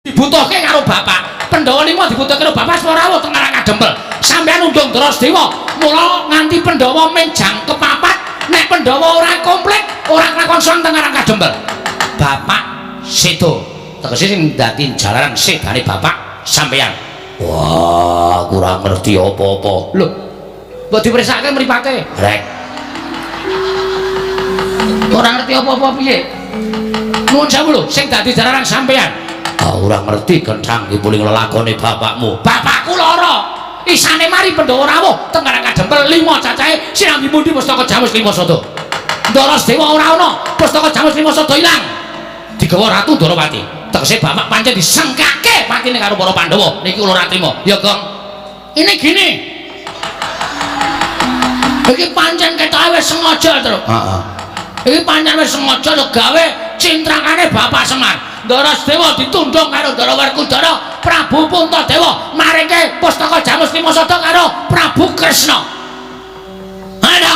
Dibutuhke karo bapak. Pandhawa 5 dibutuhke karo bapak wis rawuh teng Karang Kadempel. Sampeyan undung Ndara mula nganti Pandhawa menjang kepapat, nek Pandhawa ora komplit ora kelakon sowan teng Karang Kadempel. Bapak sedo. Tegese sing dadi jalaran sedane bapak sampeyan. Wah, kurang ngerti apa-apa. Lho, mbok dipriksake mripate. Rek. Ora ngerti apa-apa piye? Nuwun sewu lho, sing dadi jalaran sampeyan. Ah, ora ngerti kenthang iki puling lelakone bapakmu. Bapakku lara. Isane mari Pandhawa rawuh teng Karang Kadempel 5 cacahe sinambi pundi pustaka Jamus 5 sada. Ndara Dewa ora ana, pustaka Jamus 5 sada ilang. Digawa Ratu Ndorowati. Tegese bapak pancen disengkake patine karo para Pandhawa. Niki kula ora trima. Ya, Gong. Ini gini. Iki pancen ketoke wis sengaja, Tru. Heeh. Iki pancen wis sengaja gawe cintrakane Bapak Semar. Ndara Dewa ditundung karo Ndara Werkudara, Prabu Puntadewa maringke pustaka Jamus 5 sada karo Prabu Kresna. Ada?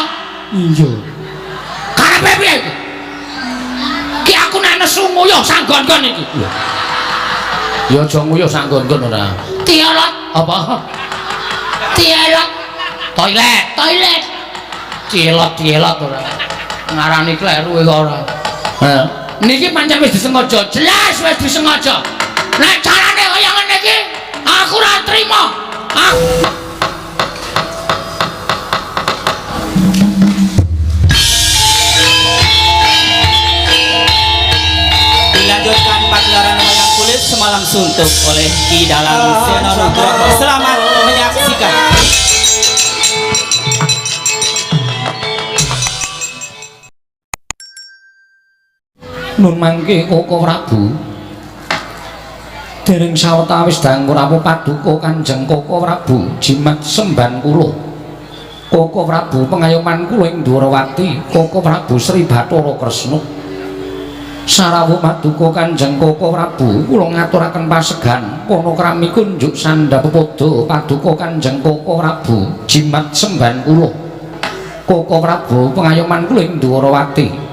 Iya. Karepe piye iki? Ki aku nek nesu nguyuh sanggon-gon iki. Ya aja nguyuh sanggon-gon ora. Tielot apa? Tielot. Toilet, toilet. Tielot, tielot ora. Ngarani kleru kok ora. Heeh. Niki pancen wis disengaja, jelas wis disengaja. Nek carane kaya ngene iki, aku ora trima. Aku Dilanjutkan pagelaran wayang kulit semalam suntuk oleh Ki Dalang Seno Nugroho. Selamat menyaksikan. Nun mangke Koko Prabu. Dereng sawetawis dangku rawuh paduka Kanjeng Koko Prabu jimat semban kula. Koko Prabu pengayoman kula ing Dwarawati, Koko Prabu Sri Bathara Kresna. Sarawuh paduka Kanjeng Koko Prabu kula ngaturaken pasegan panakrami kunjuk sandha pepodo paduka Kanjeng Koko Prabu jimat semban kula. Koko Prabu pengayoman kula ing Dwarawati.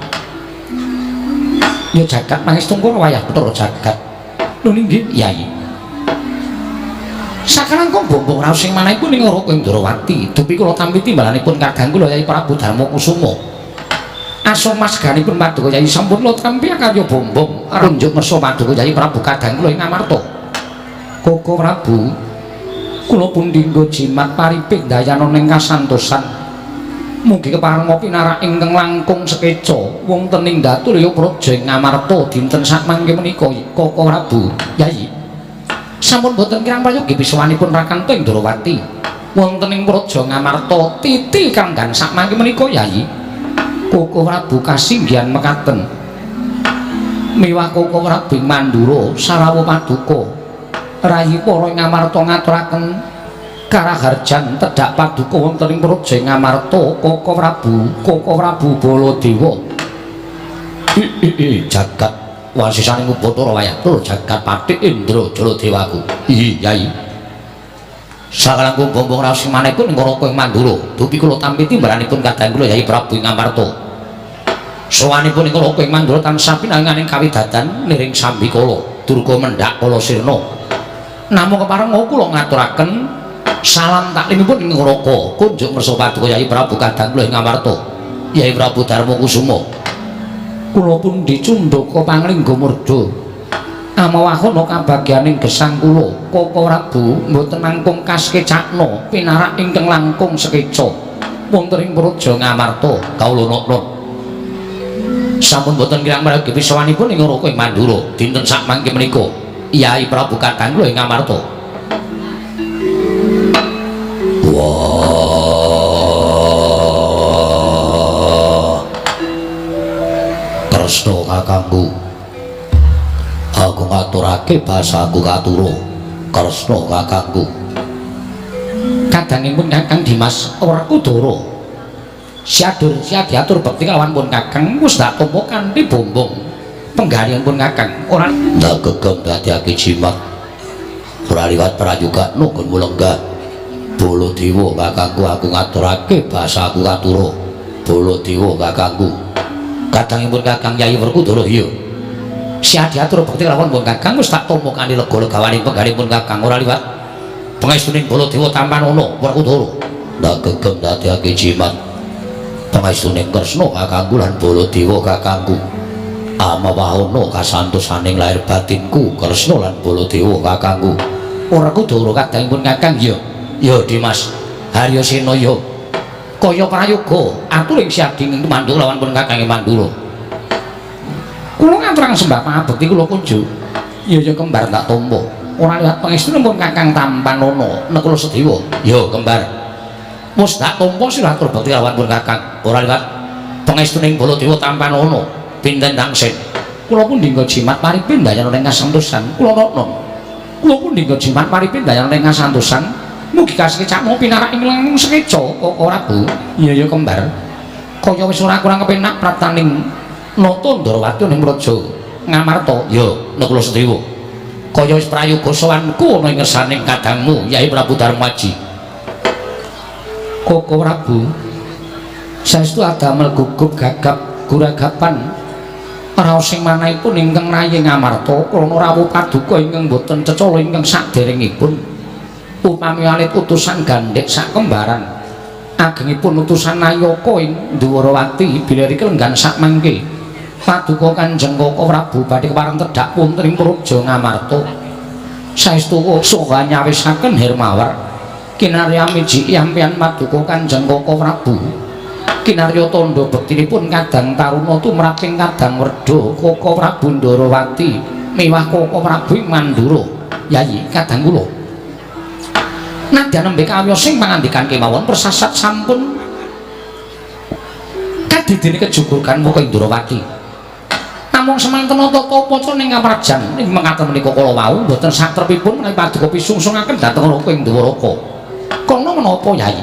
Ya jagat pangestungkara wayah Bathara jagat. Lho nggih, Yai. Sakalangkung bombong raos sing manahipun ing Raka Indrawati, dupi kula tampi timbalanipun kadang kula Yai Prabu Darma Kusuma. Aso masganipun paduka Yai sampun kula tampi karya bombong runjuk ngersa paduka Yai Prabu kadang kula ing Amarta. Koko Prabu, kula pundi nggo jimat paripih dayana ning kasantosan. Mugi keparenga pinarak ingkang langkung sekeca wonten ing Datulya Praja ing Amarta dinten sakmangke menika Koko Prabu. Yai, sampun boten kirang prayogi pisawanipun Rakanta ing Ndrawati wonten ing Praja Ngamarta titi kanggan sakmangke menika Yai. Koko Prabu kasinggihan mekaten miwah Koko Prabu ing Mandura sarawuh paduka rayi para ing Ngamarta ngaturaken karaharjan tedhak paduka wonten ing Praja Ngamarta Koko Prabu, Koko Prabu Baladewa. Jagat wasisaning Bathara wayah tur jagat Patih Indra Jaladewaku. Ihi Yai. Sakalangkung bombong raos manehipun ing Raka ing Mandura, dupi kula tampi timbalanipun kadang kula Yai Prabu ing Ngamarta. Sowanipun ing Raka ing Mandura tansah pinanganing kawidadan niring sambikala durga mendhak kala sirna. Namung keparenga kula ngaturaken salam taklimipun ing Raka kunjuk ngersa paduka Yai Prabu kadang kula ing Ngamarta. Yai Prabu Darma Kusuma. Kula pundi cundaka panglingga murda. Amawahana kabagyaning gesang kula Koko Prabu mboten langkung kaskecakna pinarak ingkang langkung sekeca wonten ing Praja Ngamarta. Kawula nokno. Sampun boten kirang margi pisawanipun ing Raka ing Mandura dinten sakmangke menika Yai Prabu kadang kula ing Ngamarta. Wah. Kresna kakangku. Aku ngaturake basaku katura. Kresna kakangku. Kadangipun Kakang Dimas Werkudara. Siadur siadiatur bekti kalawan pun Kakang wis dak tampa kanthi bombong. Penggalihipun Kakang ora ndak gegem dadiake jimat. Ora liwat prayuga nugun mulenggah. Baladewa kakangku aku ngaturake basaku katura. Baladewa kakangku. Kadangipun Kakang Yai Werkudara iya. Siadi atur bekti kelawan pun Kakang wis tak tampa kanthi lega legawaning penggalipun Kakang ora liwat pangestuning Baladewa Tampanana Werkudara. Ndak gegem dadekake jimat pangestuning Kresna kakangku lan Baladewa kakangku. Amawahana kasantosaning lahir batinku Kresna lan Baladewa kakangku. Werkudara kadangipun Kakang ya. Ya Dimas Haryasena ya. Kaya prayoga aturing Siadi ing Mandura lawan pun Kakang Mandura. Kula ngaturaken sembah pangabekti kula kunjuk. Ya ya kembar tak tampa. Ora liwat pangestunipun Kakang Tampanana Nekula Sedewa. Ya kembar. Wis tak tampa sira atur bekti lawan pun Kakang. Ora liwat pangestuning Baladewa Tampanana pinten tangsen. Kula pun dinggo jimat paripin dayana ing kasantosan. Kula nana. Kula pun dinggo jimat paripin dayana ing kasantosan. Mugi kasekecakmu pinarak ing langkung sekeca Koko Prabu. Iya ya kembar. Kaya wis ora kurang kepenak praptaning nata Ndarawati ning Praja Ngamarta. Ya Nakula Sedewa. Kaya wis prayoga sowanku ana ing ngersaning kadangmu Yai Prabu Darmaji. Koko Prabu, saestu adamel gugup gagap guragapan raos sing manahipun ingkang rayi Ngamarta krana rawuh paduka ingkang boten cecala ingkang saderengipun. Upami alit utusan gandhek sak kembaran agengipun utusan Nayaka ing Dwarawati bilih kelenggan sak mangke paduka Kanjeng Koko Prabu badhe kepareng tedhak wonten ing Praja Ngamarta. Saestu saha nyawisaken Hermawar kinarya miji yampian paduka Kanjeng Koko Prabu kinarya tandha bektinipun kadang taruna tumraping kadang werda Koko Prabu Ndarawati miwah Koko Prabu ing Mandura. Yayi kadang kula nadyan nembe kawiyos sing pangandikan kemawon persasat sampun kadidene kejugurkan muka Indrawati. Namung semanten tata paca ning kaprajan ing mekaten menika kala wau mboten satrepipun menawi paduka pisungsungaken dhateng Raka ing Dwaraka. Kono menapa Yayi?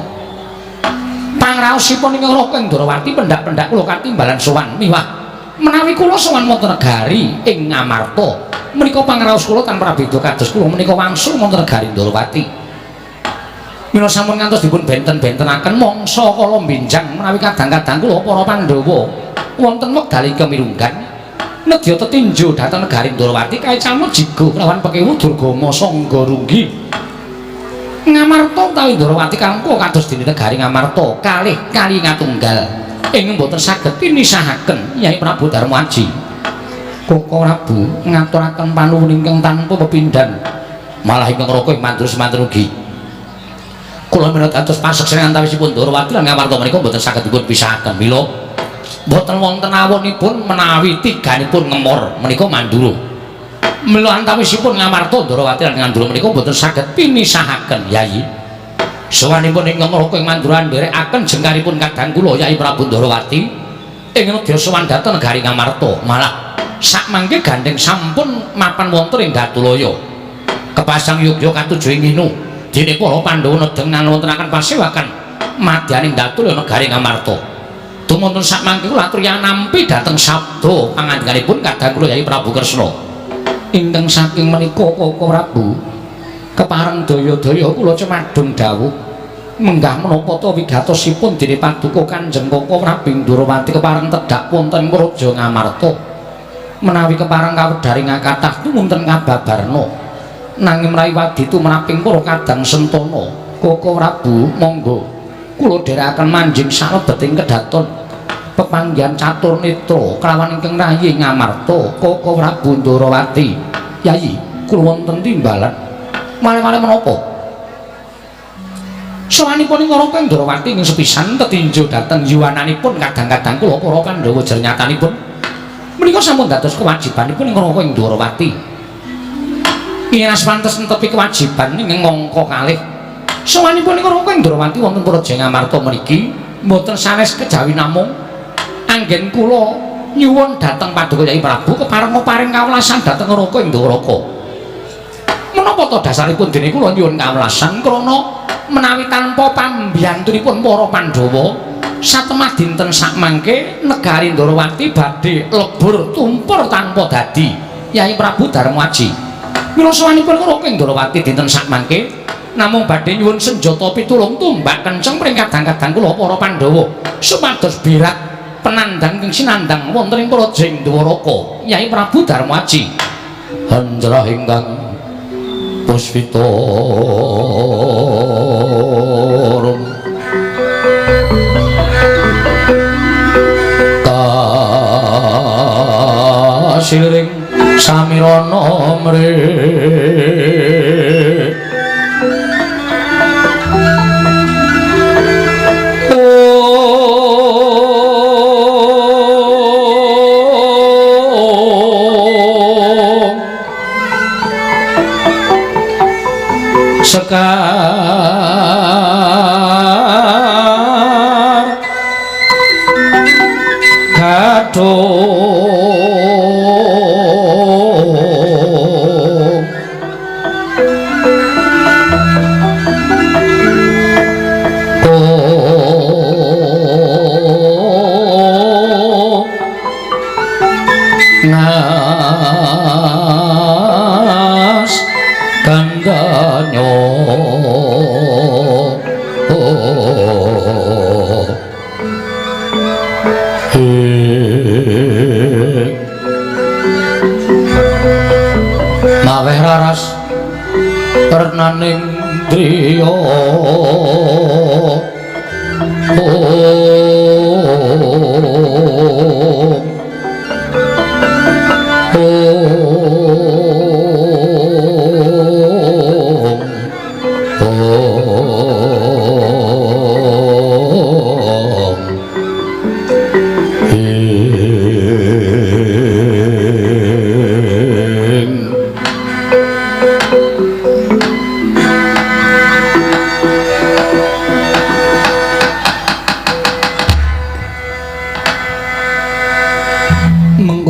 Pangraosipun ing Raka ing Dwarawati pendak-pendak kula katimbalan sowan miwah menawi kula sowan wonten negari ing Ngamarta menika pangraos kula tanpa prabeda kados kula menika wangsul wonten negari Ndrawati. Mila sampun ngantos dipun benten-bentenaken mangsa kala benjang menawi kadang-kadang kula para Pandhawa wonten wekdal ingkang mirunggan nedya tetinju dhateng negari Ndrawati kaecalma jigo kelawan pekewu Durgama Sangga Runggi. Ngamarta utawi Ndrawati kangko kados dene negari Ngamarta kalih kali ngatunggal ing mboten saged pinisahaken Yai Prabu Darmaji. Koko Prabu ngaturaken panuwun ingkang tanpa pepindhan malah ingkang raka ing Mandura semanten ugi. Kula menawi dados paseksen antawisipun Ndrawati lan Ngamarta menika mboten saged dipun pisahaken. Mila mboten wonten awonipun menawi tiganipun ngemor menika Mandura. Mila antawisipun Ngamarta Ndrawati lan Mandura menika mboten saged pinisahaken Yayi. Sowanipun ingkang raka ing Mandura nderekaken jengkaripun kadang kula Yai Prabu Ndrawati ing nedya sowan dhateng negari Ngamarta. Malah sakmangke gandheng sampun mapan wonten ing Datulaya. Kepasang yogya katuju ing Inu. Dene para Pandhawa nedeng wontenaken pasewakan madyaning Datulaya negari Ngamarta. Dumunten sakmangke kula aturi nampi dhateng sabda pangandikanipun kadang kula Yai Prabu Kresna. Ingkang saking menika Koko Prabu kepareng daya-daya kula cemadung dawuh menggah menapa ta wigatosipun dene paduka Kanjeng Koko Prabu Ndrawati kepareng tedhak wonten Praja Ngamarta. Menawi kepareng kawedharing kathah tumunten kababarna. Nanging menawi wadi tumraping para kadang sentana Koko Prabu monggo kula dherekaken manjing salebeting kedaton pepanggihan catur netra kelawan ingkang rayi Ngamarta Koko Prabu Ndrawati. Yayi kula wonten timbalan malih-malih menapa sowanipun ing Raka Ndrawati ing sepisan tetinju dhateng yuwananipun kadang-kadang kula para Pandhawa jernyatanipun menika sampun dados kewajibanipun ing Raka Ndrawati. Yen pantes netepi kewajiban ing ngangka kalih sowanipun ing Raka Ndrawati wonten Praja Ngamarta mriki mboten sanes kejawi namung anggen kula nyuwun dhateng paduka Yai Prabu kepareng paring kawelasan dhateng Raka Ndrawaka. Menapa to dasaripun dene kula nyuwun kawelasan krana menawi tanpa pambiyantunipun para Pandhawa satemah dinten sakmangke negari Ndrawati badhe lebur tumpur tanpa dadi Yai Prabu Darmaji. Mila sowanipun Raka Ndrawati dinten sakmangke namung badhe nyuwun senjata pitulung tumbak kenceng pring kadang-kadang kula para Pandhawa supados birat Penandang ing sinandang wonten ing Praja Dwaraka, Yai Prabu Darmaji. Hanjrah ingkang puspita rum kasiring samirana mrih sekar gadhung ngas gandanyo maweh raras renaning driya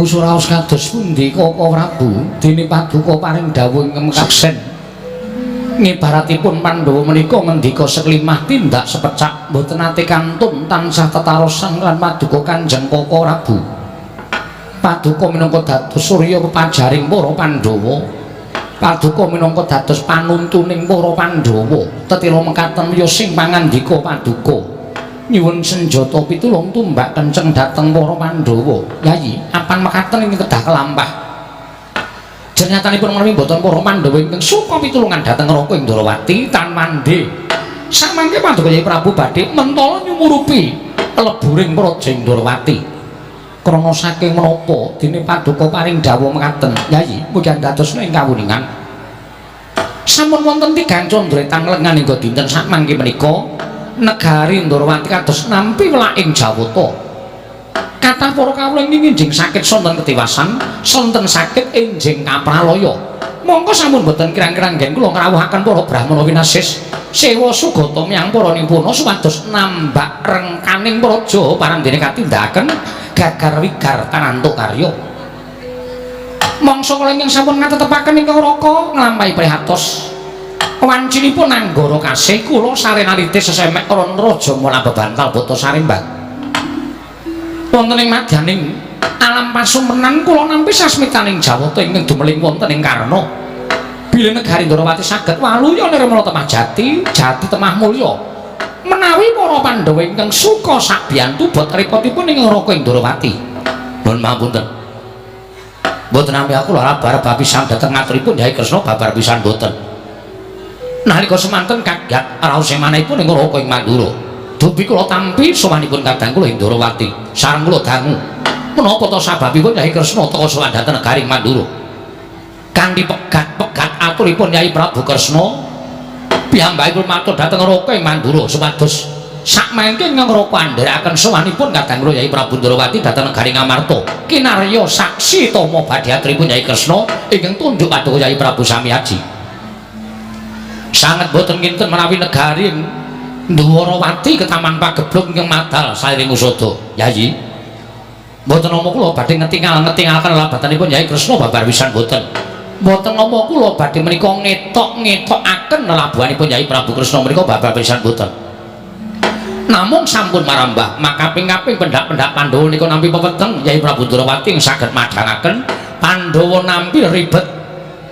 Suraos kados pundi Koko Prabu dene paduka paring dawuh ingkang mekaksen ngibaratipun Pandhawa menika ngendika seklimah tindak sepecak mboten nate kantun tansah tetarosan lan paduka Kanjeng Koko Prabu. Paduka minangka dados surya pepajaring para Pandhawa, paduka minangka dados panuntuning para Pandhawa. Tetila mekaten ya sing pangandika paduka nyuwun senjata pitulung tumbak kenceng dhateng para Pandhawa. Yayi, apan mekaten ingkang kedah kelampah. Jernyatanipun menawi mboten para Pandhawa ingkang suka pitulungan dhateng Raka ing Ndrawati tan mandhe. Samangke paduka Yai Prabu badhe mentala nyumurupi leburing Praja Ndrawati. Krana saking menapa dene paduka paring dawuh mekaten, Yayi, mugi andadosna ing kawuningan. Sampun wonten tigang candra tanglengan hingga dinten sakmangke menika negari Ndrawati kados nampi welaking Jawata. Kathah para kawula ing enjing sakit sonten ketiwasan, sonten sakit enjing kapralaya. Mongko sampun boten kirang-kirang nggen kula ngrawuhaken para brahmana winasis sewa sugata miyang para nipuna supados nambak rengkaning praja parang dene katindakaken gagar wigar tanantuk karya. Mangsa kala ingkang sampun ngatetepaken ingkang Raka nglampahi prihatos wancinipun anggara kasih kula sarenalite sesemek ron raja mula bebantal bata sarimbang. Wonten ing madyaning alam pasumenan kula nampi sasmitaning Jawata ingkang dumeling wonten ing Karna. Bilih negari Ndrawati saged waluya nirmala temah jati, jati temah mulya. Menawi para Pandhawa ingkang suka sabiyantu bot repotipun ing Raka ing Ndrawati. Nuwun pangapunten. Mboten nampi aku lara bar pisan dhateng ngaturipun Yai Kresna babar pisan mboten. Nalika semanten kagat raos emanipun ing Raka ing Mandura. Dupi kula tampi sowanipun kadang kula ing Ndrawati. Sareng kula dangu. Menapa ta sababipun Yai Kresna teka sowan dhateng negari Mandura? Kanthi pegat-pegat aturipun Yai Prabu Kresna piyambakipun matur dhateng Raka ing Mandura supados sakmangke ing Raka andherekaken sowanipun kadang kula Yai Prabu Ndrawati dhateng negari Ngamarta. Kinarya saksi tama badhe aturipun Yai Kresna ingkang tunduk paduka Yai Prabu Samiaji. Sanget boten kinten menawi negari Ndwarawati ketaman pageblug ingkang madal sairing usada. Yayi, mboten nama kula badhe ngetingal-ngetingalaken labatanipun Yai Kresna babar pisan boten. Mboten nama kula badhe menika ngetok-ngetokaken lelabuhanipun Yai Prabu Kresna menika babar pisan boten. Namung sampun marambah makaping-kaping pendak-pendak Pandhawa nika nampi pepeteng Yai Prabu Ndrawati ing saged madhangaken Pandhawa nampi ribet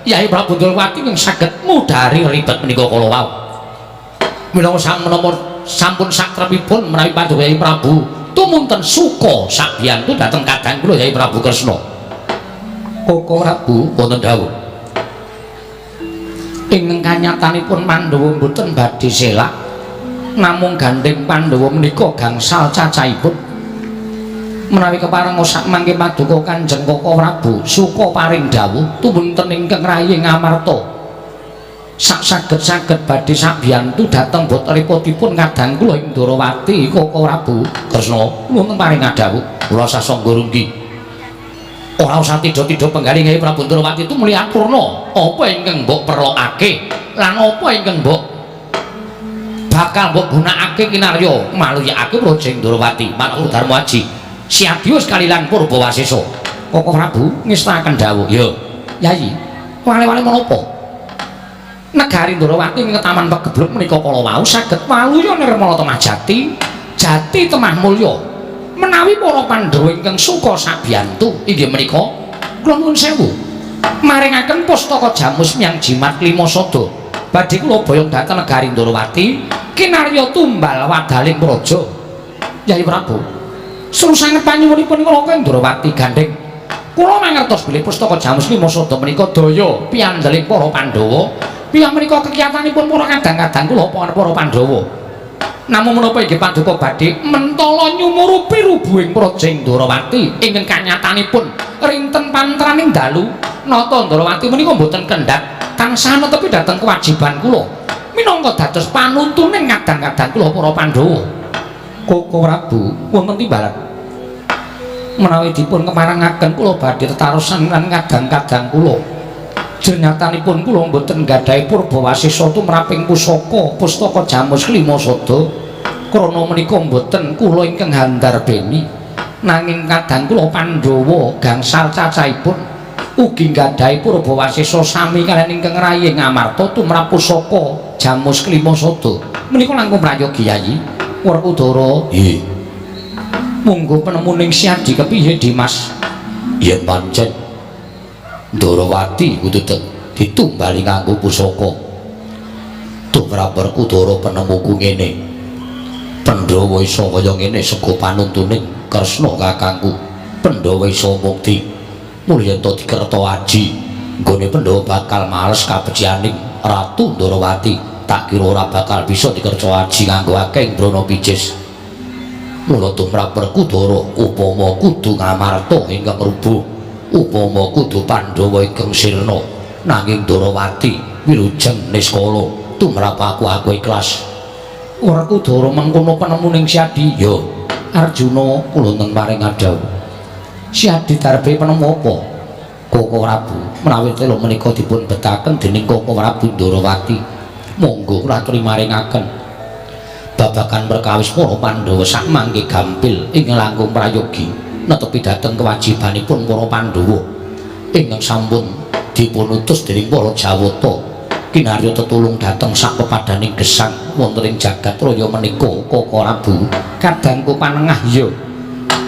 Yai Prabu Ndrawati ing saged mudhari ribet menika kala wau. Minangka sampun satrepipun menawi paduka Yai Prabu Tumunten suka sabiyantu dhateng kadang kula Yai Prabu Kresna. Koko Prabu wonten dawuh. Ing kanyatanipun Pandhawa mboten badhe selak, namung gandheng Pandhawa menika gangsal cacahipun. Menawi kepareng sak mangke paduka Kanjeng Koko Prabu suka paring dawuh tumunten ingkang rayi Ngamarta. Sak saged-saged badhe sabiyantu dhateng bot repotipun kadang kula ing Ndorowati Koko Prabu Kresna nuwun paring dawuh kula sasangga runggi. Ora usah tidha-tidha penggalih Kyai Prabu Ndorowati itu mulya purna apa ingkang mbok perlokake lan apa ingkang mbok bakal mbok gunakake kinarya maluyakake Praja Ndorowati Marang Darma Aji Siadius kalilan Purba Wasesa. Koko Prabu ngestakaken dawuh. Ya Yayi, wale-wale menapa? Negari Ndorowati ing Taman Pegebluk menika kala wau saged waluya nirmala temah jati, jati temah mulya. Menawi para Pandhawa ingkang suka sabiyantu inggih menika kula nuwun sewu maringaken pustaka jamus miyang jimat lima sada. Badhe kula boyong dhateng negari Ndorowati kinarya tumbal wadaling praja. Yai Prabu, seru sanget panyuwunipun kula Ndorowati gandheng. Kula mangertos bilih pustaka jamus lima sada menika daya piyandeling para Pandhawa. Piyah menika kekiyatanipun para kadang-kadang kula para Pandhawa. Namung menapa inggih paduka badhe mentala nyumurupi rubuhing praja Ndorowati ingkang kanyatanipun rinten pantraning dalu nata Ndorowati menika mboten kendhat tansah netepi dhateng kewajiban kula minangka dados panuntuning kadang-kadang kula para Pandhawa. Koko Prabu wonten timbalan menawi dipun keparengaken kula badhe tetarosan lan kadang-kadang kula. Jernyatanipun kula mboten nggadahi purba wasesa tumraping pusaka pustaka jamus lima sada krana menika mboten kula ingkang handarbeni nanging kadang kula Pandhawa gangsal cacahipun ugi nggadahi purba wasesa sami kaliyan ingkang rayi Ngamarta tumrap pusaka jamus lima sada menika langkung prayogi Yayi Werkudara. Nggih, monggo penemuning Siadi kepiye Dimas? Yen pancen Ndorowati kudu ditumbali nganggo pusaka. Tumrap Werkudara penemuku ngene. Pandhawa iso kaya ngene sego panuntuning Kresna kakangku. Pandhawa iso mukti. Mulya ento dikerta aji. Nggone Pandhawa bakal males kabecianing Ratu Ndorowati. Tak kira ora bakal bisa dikerta aji nganggo akeh Brana Picis. Mula tumrap Werkudara upama kudu Ngamarta ingkang rubuh, upama kudu Pandhawa ingkang sirna, nanging Ndorowati wilujeng niskala tumrap aku ikhlas. Werkudara mengkono penemuning Siadi. Ya Arjuna kula enten paring dawuh. Siadi darbe penemu apa? Koko Prabu menawi tela menika dipun betaken dening Koko Prabu Ndorowati, monggo kula aturi maringaken babagan perkawis para Pandhawa sak mangke gampil ing langkung prayogi netepi dhateng kewajibanipun para Pandhawa ingkang sampun dipunutus dening para Jawata kinarya tetulung dhateng sak pepadaning gesang wonten ing jagat raya menika. Koko Prabu kadangku panengah ya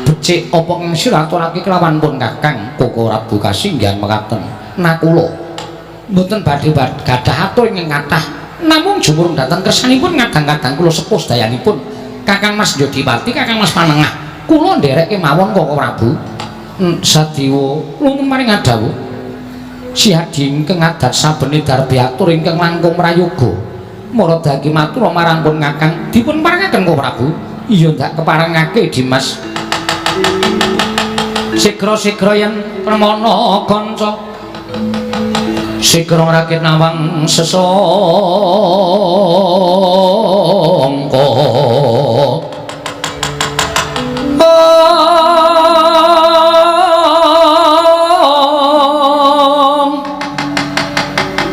becik apa kang sira aturake kelawan pun Kakang. Koko Prabu kasinggihan mekaten nakula mboten badhe gadah atur ingkang kathah namung jumurung dhateng kersanipun kadang-kadang kula sepuh sedayanipun Kakang Mas Jodipati, Kakang Mas Panengah kula nderek kemawon Koko Prabu. Sadiwa nuwun maring dawuh. Siadi ingkang adat sabene darbe atur ingkang langkung prayoga maradagi matur marang pun Kakang dipun parengaken Koko Prabu. Iya ndak keparengake Dimas. Sigra-sigra yen permana kanca sigra ngrakit nawang sesangka.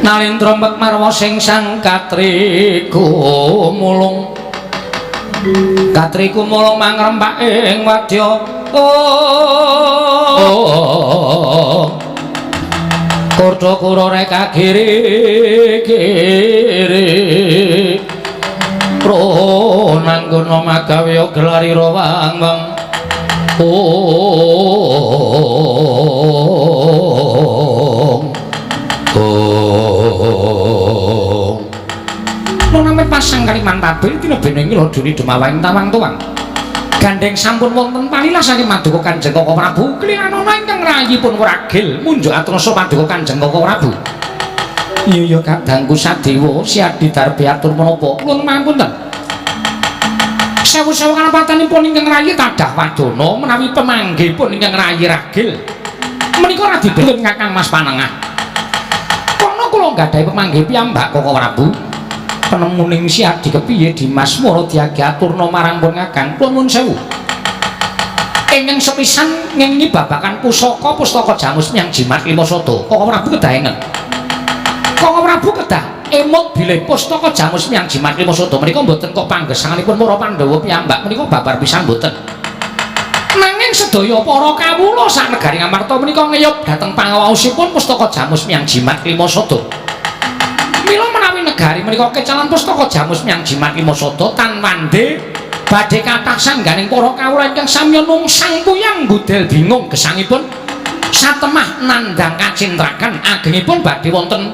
Nalendra marwa sing sang katriku mulung katriku mulung mangrempak ing wadya. Kurda kura reka kiri kiri pro nanggono magawe gelari rawang wang. Noname pasang kalimantabe tinebene ing laduni demawang tawang tuwang. Gandeng sampun wonten palilah saking Paduka Kanjeng Koko Prabu kliranana ingkang rayipun wragil munjuk atrasa Paduka Kanjeng Koko Prabu. Iya ya kadangku Sadewa Siadi Darbi atur menapa? Kula mapunten. Sewu-sewu kalepatanipun ingkang rayi tadah wadana menawi pemanggihipun ingkang rayi ragil. Menika radi benten Kakang Mas Panengah. Kono kula nggadahi pemanggih piyambak Koko Prabu. Penemuning Siadi kepiye Dimas Mara diagi aturna marang pun Kakang. Kula nuwun sewu. Ingkang sepisan ngengi babakan pusaka pustaka Jamus Miang Jimat Lima Sada. Koko Prabu kedah engen. Koko Prabu kedah emut bilih pustaka Jamus Miang Jimat Lima Sada menika mboten kok panggesanganipun para Pandhawa piyambak menika babar pisan mboten. Nanging sedaya para kawula sak negari Ngamarta menika ngeyup dhateng pangawaosipun pustaka Jamus Miang Jimat Lima Sada. Mila menawi negari menika kecalan pustaka Jamus Miang Jimat Lima Sada tan wande badhe kathah sangganing para kawula ingkang samya nungsang puyang budel bingung gesangipun satemah nandhang kacintrakan agengipun badhe wonten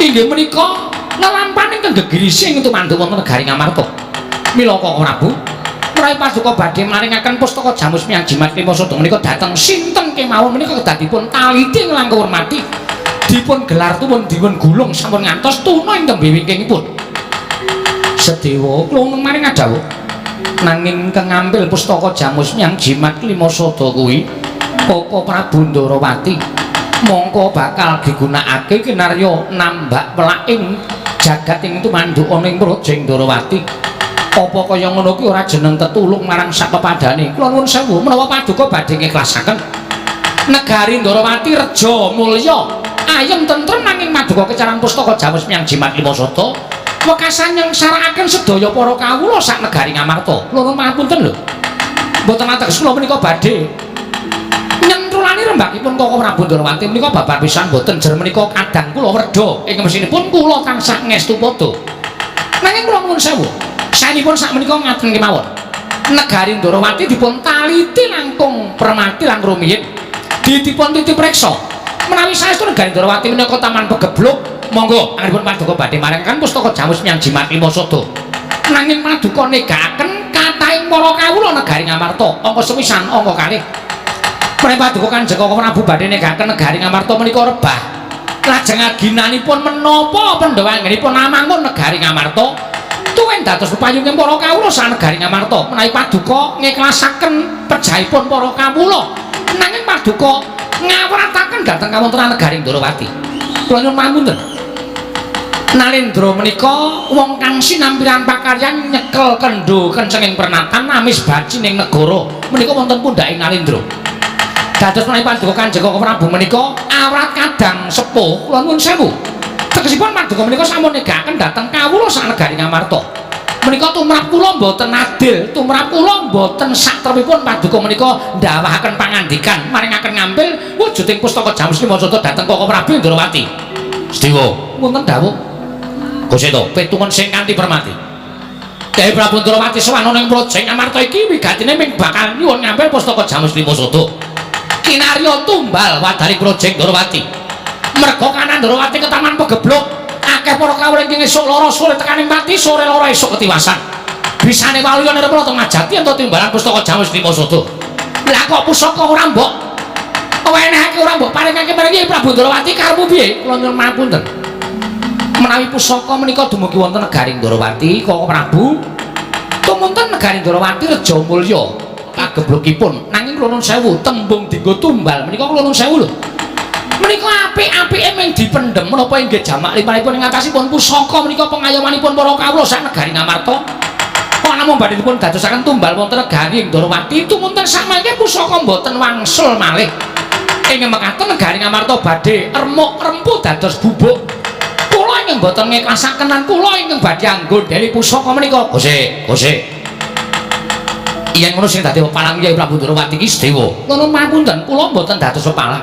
inggih menika lelampahan ingkang gegirisi ing tumanduk wonten negari Ngamarta. Mila Koko Prabu menawi paduka badhe maringaken pustaka Jamus Miang Jimat Lima Sada menika dhateng sinten kemawon menika kedah dipun taliti langkung hormati dipun gelar tuwun dipun gulung sampun ngantos tuna ing tembe wingkingipun. Sedewa kula maring dawuh nanging kang ngampil pustaka Jamus Miang Jimat Lima Sada kuwi Koko Prabu Ndarawati mongko bakal digunakake kinarya nambak welaking jagat ing tumanduk ana ing Praja Ndarawati. Apa kaya ngono kuwi ora jeneng tetulung marang sak pepadane? Kula nuwun sewu menawa paduka badhe ngiklasaken negari Ndarawati reja mulya ayem tentrem nanging paduka kecaran pustaka Jamus Miang Jimat Lima Sada wekasan nyengsarakaken sedaya para kawula sak negari Ngamarta. Kula nuwun pangapunten lho. Mboten ateges kula menika badhe nyentrulani rembakipun Koko Prabu Ndarawati menika babar pisan mboten jer menika kadang kula werda ing mesinipun kula tansah ngestu padha. Nanging kula nuwun sewu, saenipun sak menika ngaten kemawon. Negari Ndarawati dipun taliti langkung permati lan rumiyin. Ditipun titip reksa. Menawi saestu negari Ndarawati menika taman pegebluk, monggo anggenipun paduka badhe maringaken pustaka Jamus Miang Jimat Lima Sada. Nanging paduka negakaken kathahing para kawula negari Ngamarta, angka sepisan angka kalih. Menawi paduka Kanjeng Koko Prabu badhe negaken negari Ngamarta menika rebah. Lajeng aginanipun menapa Pandhawa anggenipun amangun negari Ngamarta tuwin dados pepayunging para kawula sak negari Ngamarta. Menawi paduka ngiklasaken pejahipun para kawula, nanging paduka ngawrataken dhateng kawontenan negari Ndarawati. Kula nyuwun pangapunten. Nalendra menika wong kang sinampiran pakaryan nyekel kendho kencenging pernatan amis bacining negara menika wonten pundhaking Nalendra. Dados menawi paduka Kanjeng Koko Prabu menika awrat kadang sepuh kula nuwun sewu. Tegesipun paduka menika sampun negaken dhateng kawula sak negari Ngamarta. Menika tumrap kula mboten adil, tumrap kula mboten satrepipun paduka menika ndawahaken pangandikan maringaken ngampil wujuding pustaka Jamus Lima Sada dhateng Koko Prabu Ndarawati. Sedewa, wonten dawuh. Goseta pitungan sing kanthi permati. Dewi Prabu Ndarawati sowan ana ing Praja Ngamarta iki wigatine ming bakal nyuwun ngampil pustaka Jamus Lima Sada. Kinarya tumbal wadari Praja Ndarawati. Merga kanan Ndarawati ketaman pegebluk, akeh para kawula ingkang esuk lara sore tekaning pati, sore lara esuk ketiwasan. Bisane waluya nirmala teng majati ento timbalan pustaka Jamus Lima Sada. Lah kok pusaka ora mbok wenehake ora mbok paringake marang Kyai Prabu Ndarawati karepmu piye? Kula nyuwun pangapunten. Menawi pusaka menika dumugi wonten negari Ndarawati, Koko Prabu tumunten negari Ndarawati reja mulya pageblukipun. Nanging kula nuwun sewu, tembung dinggo tumbal menika kula nuwun sewu lho. Menika apik-apike ming dipendhem menapa inggih jamak limrahipun ing atasipun pusaka menika pengayomanipun para kawula sak negari Ngamarta. Kok namung badhe dipun dadosaken tumbal wonten negari Ndarawati tumunten samangke pusaka mboten wangsul malih. Ing mekaten negari Ngamarta badhe remuk rempu dados bubuk. Kula ingkang mboten ngiklasaken lan kula ingkang badhe anggondheli pusaka menika. Gosek, gosek. Yen ngono sing dadi pepalang Kyai Prabu Ndarawati iki Sedewa. Ngono pangapunten, kula mboten dados pepalang.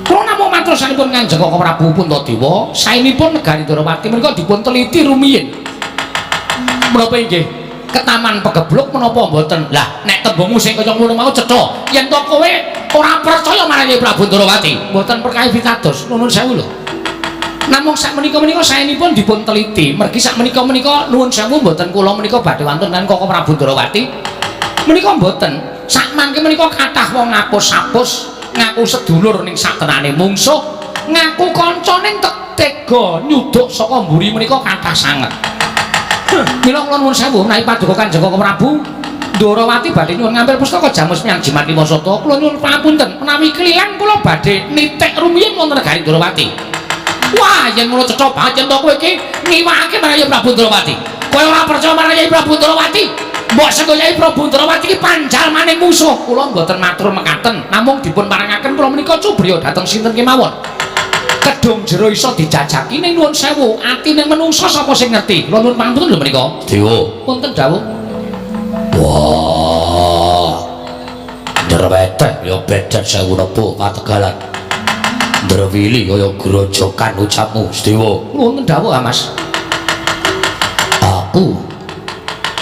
Kula namung matur saenipun Kanjeng Koko Prabu Puntadewa, saenipun negari Ndarawati menika dipun teliti rumiyin. Menapa inggih ketaman pegebluk menapa mboten? Lah nek tembungmu sing kaya ngono mau cetha. Yen to kowe ora percaya marang Kyai Prabu Ndarawati, mboten perkawis pitados. Nuwun sewu lho. Namung sak menika-menika saenipun dipun teliti, mergi sak menika-menika nuwun sewu mboten kula menika badhe wantun kan Koko Prabu Ndarawati. Menika mboten. Sakmangke menika kathah wong ngapus-apus, ngaku sedulur ning satenane mungsuh, ngaku kanca ning tega nyuduk saka mburi menika kathah sanget. Mila kula nuwun sewu menawi paduka Kanjeng Koko Prabu Ndorowati badhe nyuwun ngambil pustaka Jamus Miang Jimat Lima Sata, kula nyuwun pangapunten menawi kelilan kula badhe nitik rumiyin wonten negari Ndorowati. Wah, yen ngono cetha banget yen to kowe iki ngiwakake marang Kyai Prabu Ndorowati. Kowe ora percaya marang Kyai Prabu Ndorowati? Mbok senggo Kyai Prabu Ndorowati iki panjalmaning musuh. Kula mboten matur mekaten, namung dipun parengaken kula menika cubriya dhateng sinten kemawon. Kedung jero iso dijajaki ning nuwun sewu, atine menungsa sapa sing ngerti? Kula nuwun pangapunten lho menika. Dewa. Wonten dawuh. Wah. Ndreweteh ya bedet sewu nebu pategalan. Ndrewili kaya grojokan ucapmu, Sedewa. Wonten dawuh, ah, Mas. Aku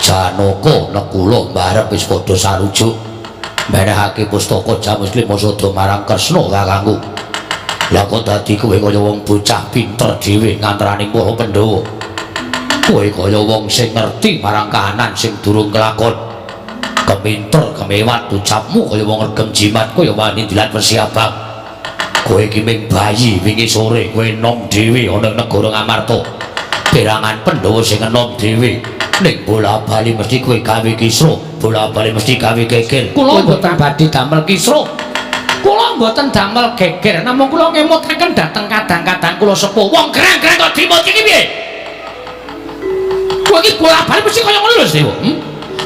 Janaka Nekula mbarep wis padha sarujuk menehake pustaka Jamus Lima Sada marang Kresna kakangku. Lah kok dadi kowe kaya wong bocah pinter dhewe ngantarane para Pandhawa. Kowe kaya wong sing ngerti marang kahanan sing durung kelakon. Keminter kemewat ucapmu kaya wong regem jimat kaya wani dilat wesi abang. Kowe iki ming bayi wingi sore kowe enom dhewe ana ing negara Ngamarta. Perangan Pandhawa sing enom dhewe ning bola-bali mesti kowe gawe kisruh, bola-bali mesti gawe geger. Kula mboten badhe damel kisruh. Kula mboten damel geger, namung kula ngemutaken dhateng kadang-kadang kula sepuh. Wong gerang-gerang kok dimut iki piye? Kowe iki bola-bali mesti kaya ngono lho, Sedewa.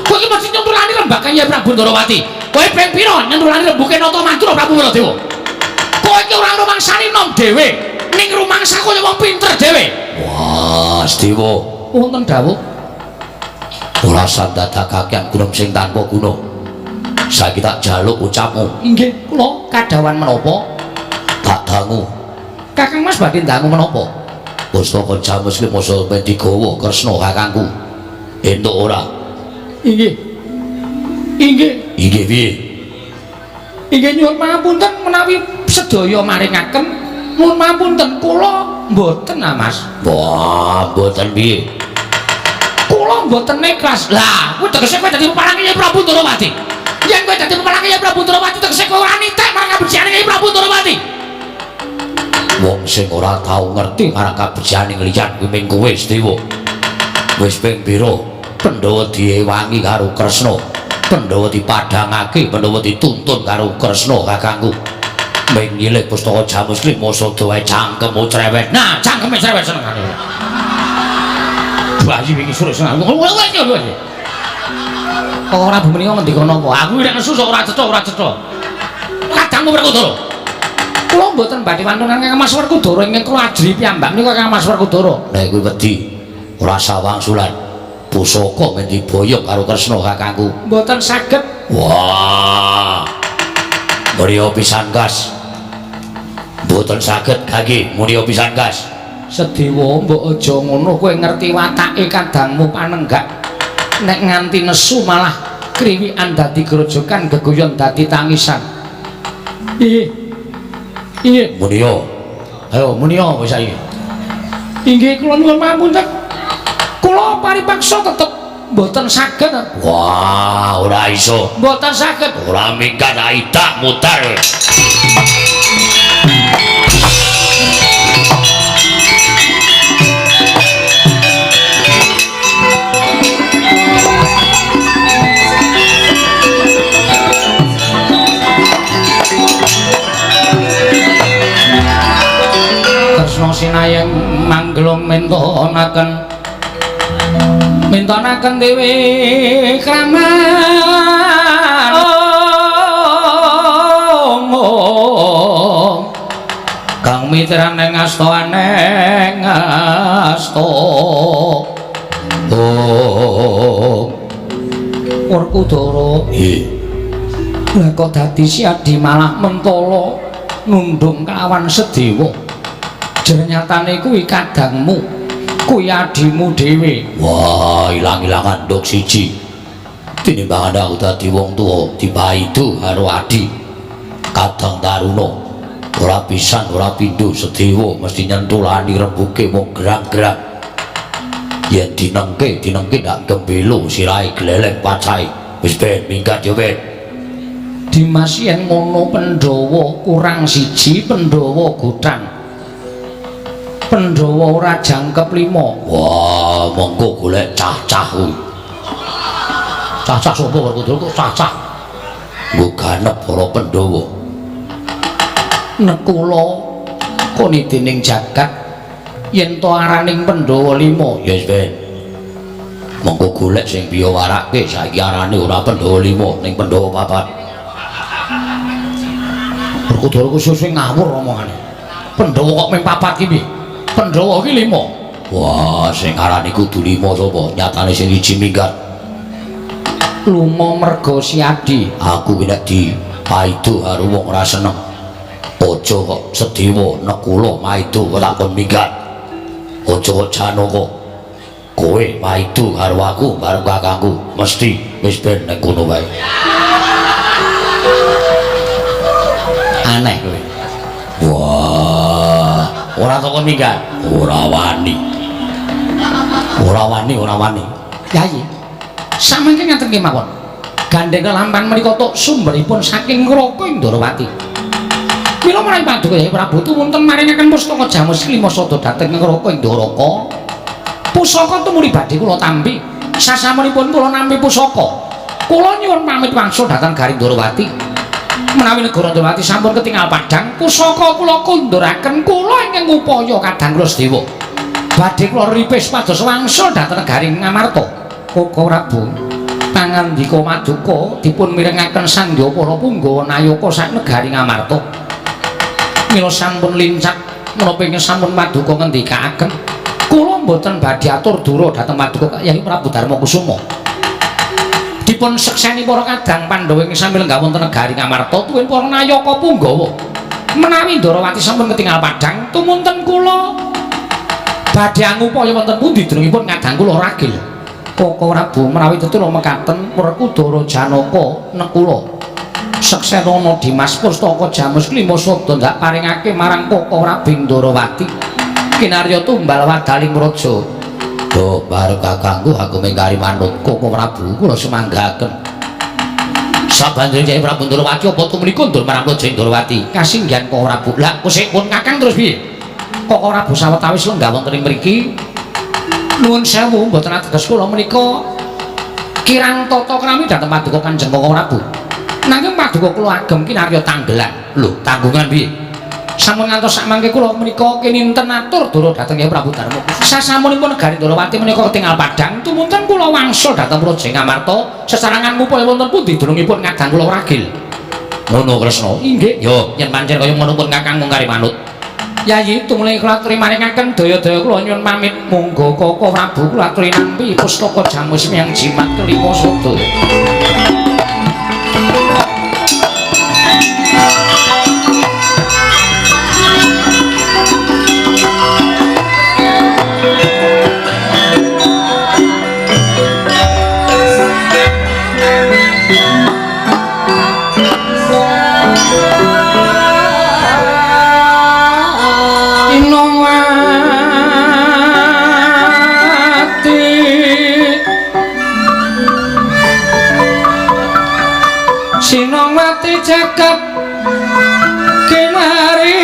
Kowe iki mesti nyentulani rembagan Kyai Prabu Ndorowati. Kowe ping pira nyentulani rembuke Nata Madura Prabu Baladewa? Kowe iki ora rumangsani nom dhewe, ning rumangsa kaya wong pinter dhewe. Wah, Sedewa. Wonten dawuh. Ora sandadakake gunung sing tanpa guna. Saiki tak jaluk ucapmu. Inggih, kula kadhawan menapa? Tak dangu. Kakang Mas badhe dangu menapa? Pustaka Jamus Lima Sada ben digawa Kresna kakangku. Entuk ora? Inggih. Inggih. Inggih piye? Inggih nyuwun pangapunten menawi sedaya maringaken. Nyuwun pangapunten kula mboten ah Mas. Wah, mboten piye? Kula mboten ikhlas. Lah, kuwi tegese kowe dadi pepalange Kyai Prabu Ndorowati. Yen kowe dadi pepalange Kyai Prabu Ndorowati tegese kowe ora nitik marang kabecikan Kyai Prabu Ndorowati. Wong sing ora tau ngerti marang kabecikan liyan kuwi ming kowe, Sedewa. Wis ping pira Pandhawa diewangi karo Kresna, Pandhawa dipadhangake, Pandhawa dituntun karo Kresna kakangku. Ming nyilih pustaka Jamus Lima Sada wae cangkemmu cerewet. Nah, cangkeme cerewet senengane. Bayi wingi sore seneng. Kok ora bu menika ngendika napa? Aku nek nesu sok ora cetha, ora cetha. Kadangmu Werkudara. Kula mboten badhe wantunan Kang Mas Werkudara ingkang kula ajri piyambak menika Kang Mas Werkudara. Nek kuwi wedi ora sawangsulan. Pusaka men diboyong karo Kresna kakangku. Mboten saged. Wah. Mriya pisan gas. Mboten saged kaki mriya pisan gas. Sedewa mbok aja ngono, kowe ngerti watake kadangmu panenggak. Nek nganti nesu malah kriwikan dadi grojokan, geguyon dadi tangisan. Iya. Iya. Muniya. Ayo muniya wis saiki. Inggih kula nyuwun pangapunten. Kula paripaksa tetep mboten saged. Wah, ora iso. Mboten saged. Ora minggat aidak mutar. Kresna sinayeng manggelung mintonaken mintonaken dewe kraman kang mitran ing asta aneng asta. Oh Werkudara, nggih. Lah kok dadi si Adi malah mentala nundung kelawan Sedewa. Jernyatane kuwi kadangmu, kuwi adimu dhewe. Wah, ilang-ilangan nduk siji. Tinimbang aku dadi wong tuwa dipaidu karo adi. Kadang taruna ora pisan ora pindho Sedewa mesti nyentulani rembuke wong gerang-gerang. Yen dinengke, dinengke ndak gembelo sirahe gleleng pacahe. Wis ben minggat ya ben. Dimas yen ngono Pandhawa kurang siji, Pandhawa gothang. Pandhawa ora jangkep 5. Wah, monggo golek cah-cah kuwi. Cah-cah sapa Werkudara kok cah-cah? Nggo ganep para Pandhawa. Nekula konidining jagat yen to araning Pandhawa 5. Ya wis ben. Monggo golek sing biya warake saiki arane ora Pandhawa 5 ning Pandhawa 4. Werkudara ku suwe ngawur omongane. Pandhawa kok mung 4 ki piye? Pandhawa ki 5. Wah, sing arane kudu 5 sapa? Nyatane sing 1 minggat. Lunga merga siadi. Aku ki nek dipaido karo wong ora seneng. Aja kok Sedewa Nekula maido kok tak kon minggat. Aja kok Janaka. Kowe maido karo aku bareng kakangku, mesti wis ben ning kono wae. Aneh kowe. Wah, ora tok kon minggat. Ora wani. Ora wani, ora wani. Yayi. Samangke ngaten kemawon. Gandeng lampan menika tok sumberipun saking Ngraka Indrawati. Mila menawi paduka Yai Prabu tumunten maringaken pustaka Jamus Klima Sada dhateng Ngraka Indaraka. Pusaka tumuli badhe kula tampi. Sasampunipun kula nampi pusaka, kula nyuwun pamit wangsul dhateng Garing Ndrawati. Menawi negara Ndrawati sampun ketingal padhang, pusaka kula kunduraken kula ingkang ngupaya kadang kula sedewa. Badhe kula ripis pados wangsul dhateng Garing Ngamarta. Koko Prabu, pangandika maduka dipun mirengaken sandya para punggawa nayaka sak negari Ngamarta. Mila sampun lincak menapa ingkang sampun paduka ngendikaaken, kula mboten badhe atur dura dhateng paduka Kyai Prabu Darma Kusuma. Dipun sekseni para kadang Pandhawa ingkang sami lenggah wonten negari Ngamarta tuwin para nayaka punggawa. Menawi Ndrawati sampun ketingal padhang, tumunten kula badhe angupaya wonten pundi dunungipun kadang kula ragil. Koko Prabu menawi tetula mekaten Werkudara Janaka Nekula seksenana Dimas pustaka Jamus Klima Sada ndak paringake marang Koko Prabu Ndrawati kinarya tumbal wadaling raja. Duh, bareng kakangku aku mengkari manut Koko Prabu kula sumanggaken. Sabanjure Kyai Prabu Ndrawati apa tumrika ndur marang Raja Ndrawati kasinggihan Koko Prabu. Lah kusipun kakang terus piye? Koko Prabu sawetawis lenggah wonten ing mriki. Nuwun sewu mboten ateges kula menika kirang tata krami dhateng paduka Kanjeng Koko Prabu. Nanging paduka kula agem kinarya tanggelan. Lho, tanggungan piye? Sampun ngantos sakmangke kula menika kininten atur dura dhateng Kyai Prabu Darma. Sasampunipun negari Ndrawati menika ketingal padhang, tumunten kula wangsul dhateng Praja Ngamarta sesarengan ngupaya wonten pundi dunungipun kadang kula ragil. Ngono Kresna. Inggih. Yo, yen pancen kaya ngono pun kakang mung kari manut. Yayi tumuli kula aturi maringaken daya-daya kula nyuwun pamit. Monggo Koko Prabu kula aturi nampi pustaka Jamus Miang Jimat Kelima Sada. Sinongwati jagat kinari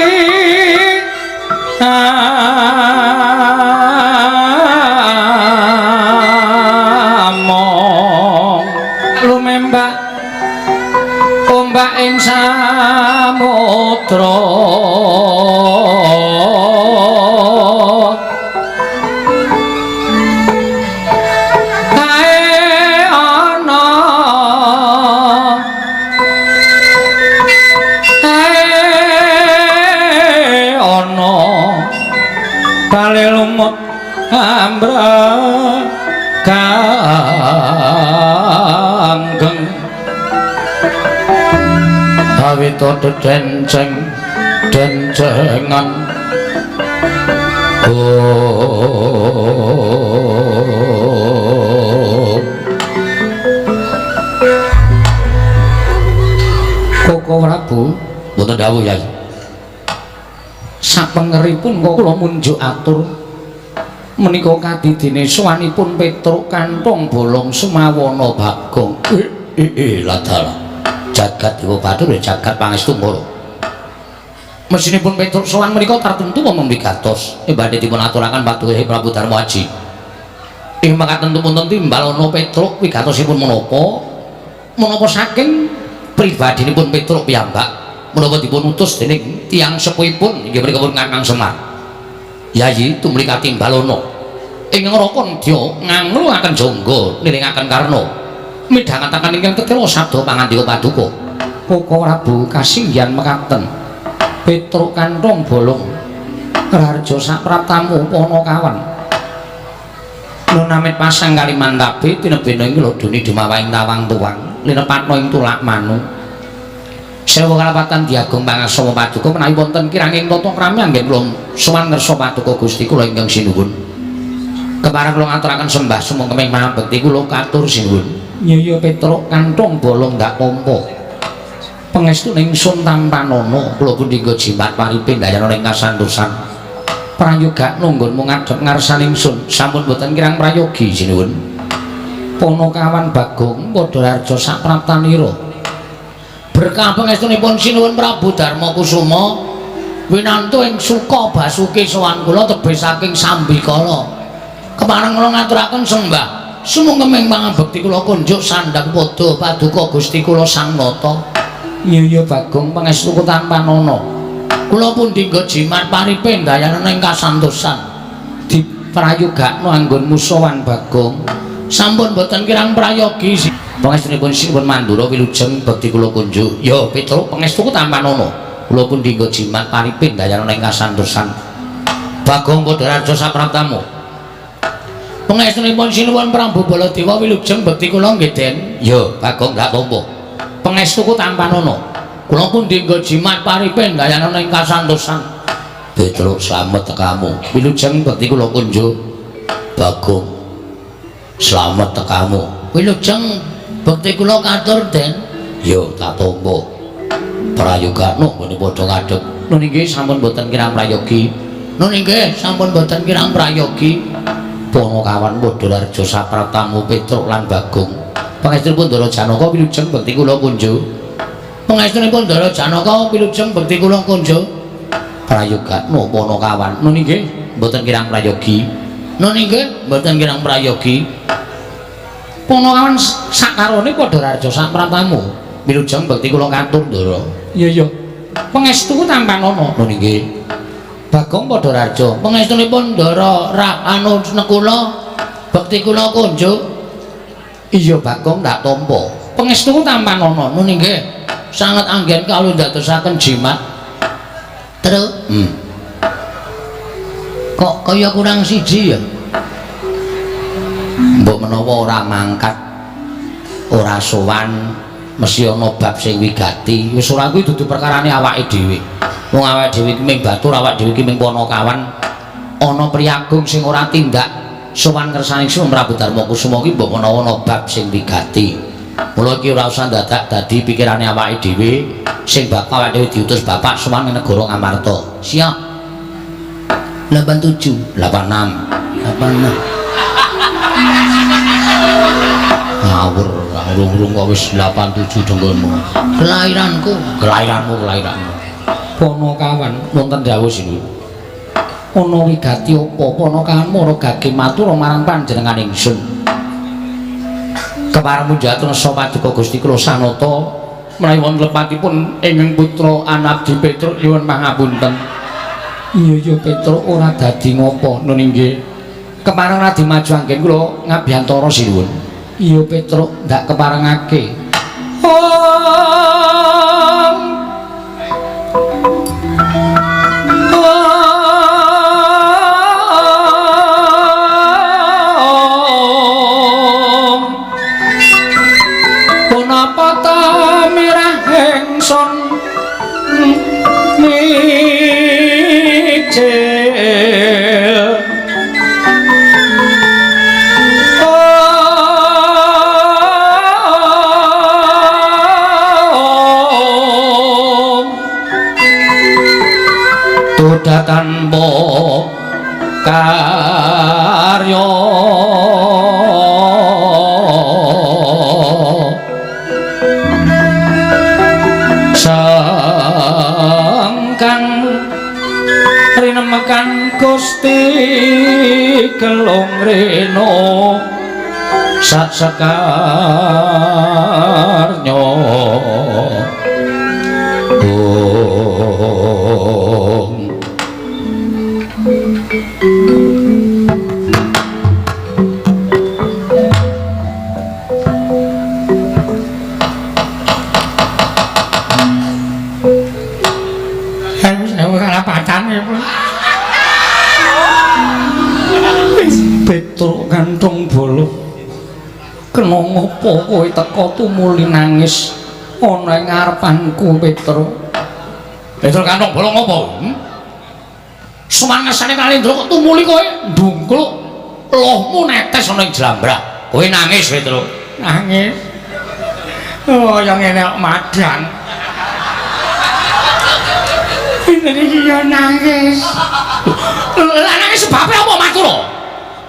among lumembak ombak ing samudra kanggeng awita dedenceng dencengan Koko Prabu mboten dawuh Yai. Sapengeripun kula munjuk atur menika kadidine sowanipun Petruk kantong bolong Sumawana Bagong. Ladala. Jagat Dewa Bathara jagat pangestu Ngoro. Mesinipun Petruk sowan menika tartemtu wonten wigatos. Badhe dipun aturaken paduka Prabu Darma Aji. Ing makaten wonten timbalana Petruk wigatosipun menapa? Menapa saking pribadinipun Petruk piyambak menapa dipun utus dening tiyang sepuhipun inggih menika pun Kakang Semar. Yayi tumrika timbalana. Ing neraka nedya ngangluaken jangga niringaken karna. Midhangetaken ingkang tetela sabda pangandika paduka. Koko Prabu kasinggihan mekaten. Petruk kanthong bolong raharja sapraptamu Panakawan. Lunamit pasang Kalimantabe tinebena ing lodone dumawahing tawang tuwang linepatna ing tulak manu. Sewu kalapatan diagung pangaksama paduka menawi wonten kiranging tata krami anggen kula sowan ngersa paduka Gusti kula ingkang sinuwun. Kepareng kula ngaturaken sembah sumangga pangabekti kula katur sinuwun. Iya Petruk kanthong bolong ndak tampa. Pangestu ingsun tampanana kula pundhingga jimat paripe ndayana ing kasantosan. Prayogakno nggonmu ngadhep ngarsane ingsun sampun boten kirang prayogi sinuwun. Panakawan Bagong padha harja sapraptanira. Berkah pangestunipun sinuwun Prabu Darma Kusuma winantu ing suka basuki sowan kula tebih saking sambikala. Kepareng kula ngaturaken sembah sumangga pangabekti kula kunjuk sandhang padha paduka Gusti kula Sang Nata. Iya Bagong pangestu tampanana. Kula pundhingga jimat paripe ndayana ing kasantosan. Diprayogakno anggonmu sowan Bagong. Sampun boten kirang prayogi. Pangestunipun sinuwun Mandura wilujeng bekti kula kunjuk. Ya Petruk pangestuku tampanana. Kula pundhingga jimat paripe ndayana ing kasantosan. Bagong padha raja sapraptamu. Pangestunipun sinuwun Prabu Baladewa wilujeng bekti kula nggih Den. Ya Bagong ndak tampa. Pangestuku tampanana. Kula pundhingga jimat paripe ndayana ing kasantosan. Petruk slamet tekamu. Wilujeng bekti kula kunjuk. Bagong slamet tekamu. Wilujeng bekti kula katur Den. Ya tak tampa. Prayogakno nggone padha ngadhep. Nun inggih sampun boten kirang prayogi. Nun inggih sampun boten kirang prayogi. Panakawan padha raja sapraptamu Petruk lan Bagong. Pangestunipun Ndara Janaka wilujeng bekti kula kunjuk. Pangestunipun Ndara Janaka wilujeng bekti kula kunjuk. Prayogakno Panakawan. Nun inggih mboten kirang prayogi. Nun inggih mboten kirang prayogi. Panakawan sakarone padha raja sapraptamu. Wilujeng bekti kula katur Ndara. Iya iya. Pangestuku tampanana. Nun inggih. Bagong padha raja. Pangestunipun Ndara anu Nekula bekti kula kunjuk. Iya Bagong ndak tampa. Pangestuku tampanana. Nun inggih sanget anggen kawula ndadosaken jimat. Truk. Kok kaya kurang siji ya? Mbok menawa ora mangkat, ora sowan, mesti ana bab sing wigati. Wis ora kuwi dudu perkarane awake dhewe. Wong awake dhewe iki mung batur, awake dhewe iki mung panakawan. Ana priyagung sing ora tindak sowan ngersane Sang Prabu Darma Kusuma ki mbok menawa ana bab sing wigati. Mula iki ora usah dadak dadi pikirane awake dhewe sing bakal awake dhewe diutus bapak sowan ing negara Ngamarta. Siap. 87, 86, 86. Ngawur, urung-urung kok wis 87 dengkulmu. Kelahiranku, kelahiranmu, kelahiranmu. Panakawan wonten dawuh sinuwun. Ana wigati apa Panakawan mara gage matur marang panjenengan ingsun. Kepareng munjatun nesa paduka Gusti kula Sanata menawi wonten lepatipun ingkang putra Anabdi Petruk nyuwun pangapunten. Iya iya Petruk ora dadi ngopo nun inggih. Kepareng radi maju anggen kula ngabiyantara sinuwun. Iya Petruk ndak keparengake. Om Punapa ta mirah ingsun mijil. Om Tuda tanpa karya. Gelung rena sak sekarnya. Om. Petruk kantong bolo, kena ngopo kowe teka tumuli nangis ana ing ngarepanku Petruk? Petruk kantong bolo ngopo? Sumangesane Kalendra kok tumuli kowe ndungkluk lohmu netes ana ing jlambrah. Kowe nangis Petruk? Nangis. Oh, yang ngene kok madang. Pinten iki ya nangis. Lah nangis sebabe apa Matura?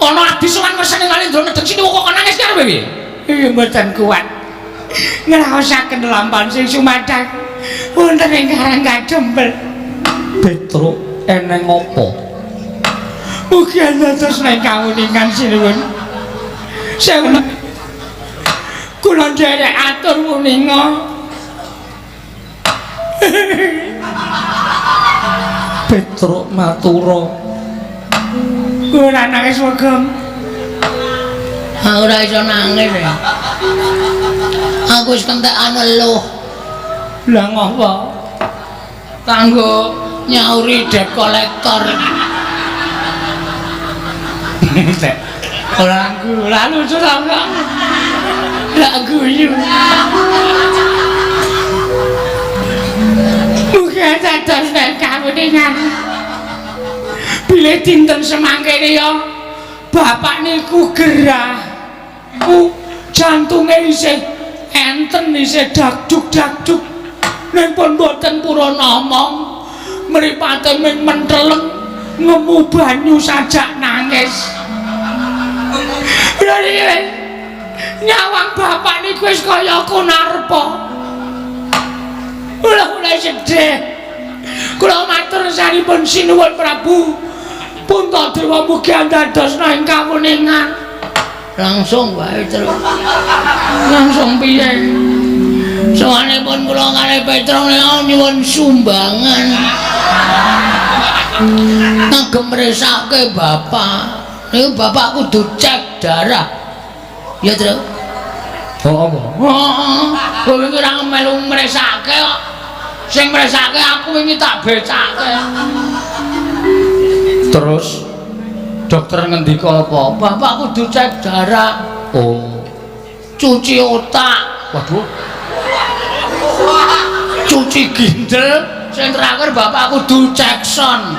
Ana abdi sowan ngersane Kalendra nedheng sini kok nangis ki arep piye? Iya mboten kuat. Ngraosaken lampahan sing sumadhang wonten ing Karang Kadempel. Petruk eneng apa? Mugi dados nek kawuningan sinuwun. Sewu kula nderek atur wuninga. Petruk matura. Ora nangis wegem. Aku ora iso nangis ya. Aku wis kentekan eluh. Lah ngopo? Kanggo nyauri debt collector. Ora ora lucu ta kok. Lah guyu. Mugi dados nek kawuningan. Bilih dinten semangkene ya bapak niku gerah. Ku jantunge isih enten isih dakduk-dakduk. Ning pun mboten purun ngomong. Mripate ming menteleng ngemu banyu sajak nangis. Lha iki nyawang bapak niku wis kaya kunarpa. Kula mulai sedih. Kula matur sanipun sinuwun Prabu. Puntadewa mugi andadosna ing kawuningan. Langsung wae terus. Langsung piye? Sowanipun kula kalih Petruk menika nyuwun sumbangan. Kagem mresake bapak. Niku bapak kudu cek darah. Ya, Truk. Oh, apa? Heeh. Kowe wingi ora melu mresake kok. Sing mresake aku wingi tak becake. Terus dokter ngendika apa? Bapak kudu cek darah. Oh. Cuci otak. Waduh. Cuci ginjal. Sing terakhir bapak kudu cek sound.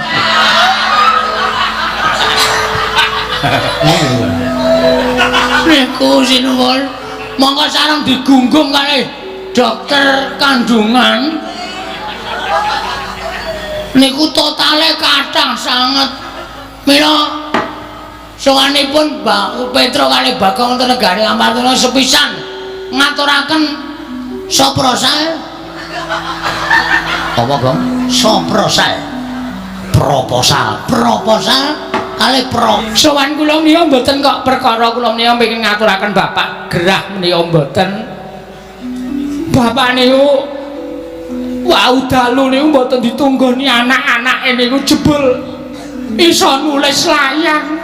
Niku sinuwun. Monggo sareng digunggung kalih dokter kandungan. Niku totale kathah sanget. Mila sowanipun Mbak Petro kalih Bagong wonten negari Amartana sepisan ngaturaken soprosal. Apa, Gong? Soprosal. Proposal. Proposal kalih pro. Sowan kula menika mboten kok perkara kula menika pengin ngaturaken bapak gerah menika mboten. Bapak niku wau dalu niku mboten ditunggoni anak-anake niku jebul iso nulis layang.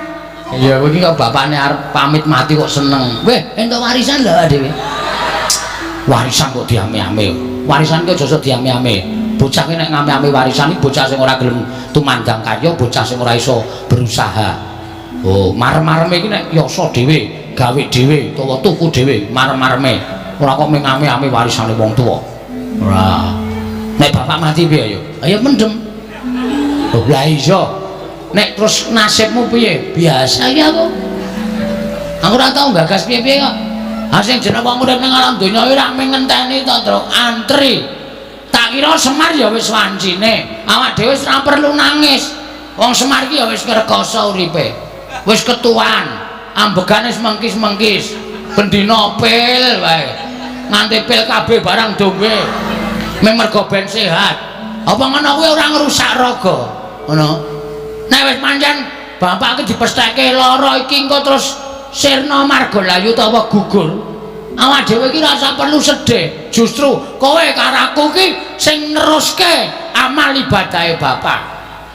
Iya, kowe iki kok bapakne arep pamit mati kok seneng. Weh, entuk warisan lho dhewe. Warisan kok diame-ame. Warisan ki aja sok diame-ame. Bocah ki nek ngame-ame warisan iki bocah sing ora gelem tumandang karya, bocah sing ora iso berusaha. Oh, marem-mareme iki nek yasa dhewe, gawe dhewe utawa tuku dhewe, marem-mareme. Ora kok ngame-ame warisane wong tuwa. Ora. Nek bapak mati piye ya? Ayo mendem. Oh, lah iya. Nek terus nasibmu piye? Biasa iki aku. Aku ora tau gagas piye-piye kok. Ha sing jeneng wong urip ning alam donya iki ora mung ngenteni to, Truk. Antri. Tak kira Semar ya wis wancine. Awak dhewe wis ora perlu nangis. Wong Semar iki ya wis ngrekoso uripe. Wis ketuan, ambegane wis mengkis-mengkis. Bendina pil wae. Nganti pil kabeh barang dombe. Mung mergo ben sehat. Apa ngono kuwi ora ngrusak raga? Ngono. Nek wis pancen Bapak iki dipestheke lara iki engko terus sirna margalayu utawa gugur. Awak dhewe iki rasa perlu sedih. Justru kowe karo aku iki sing neruske amal ibadahe bapak.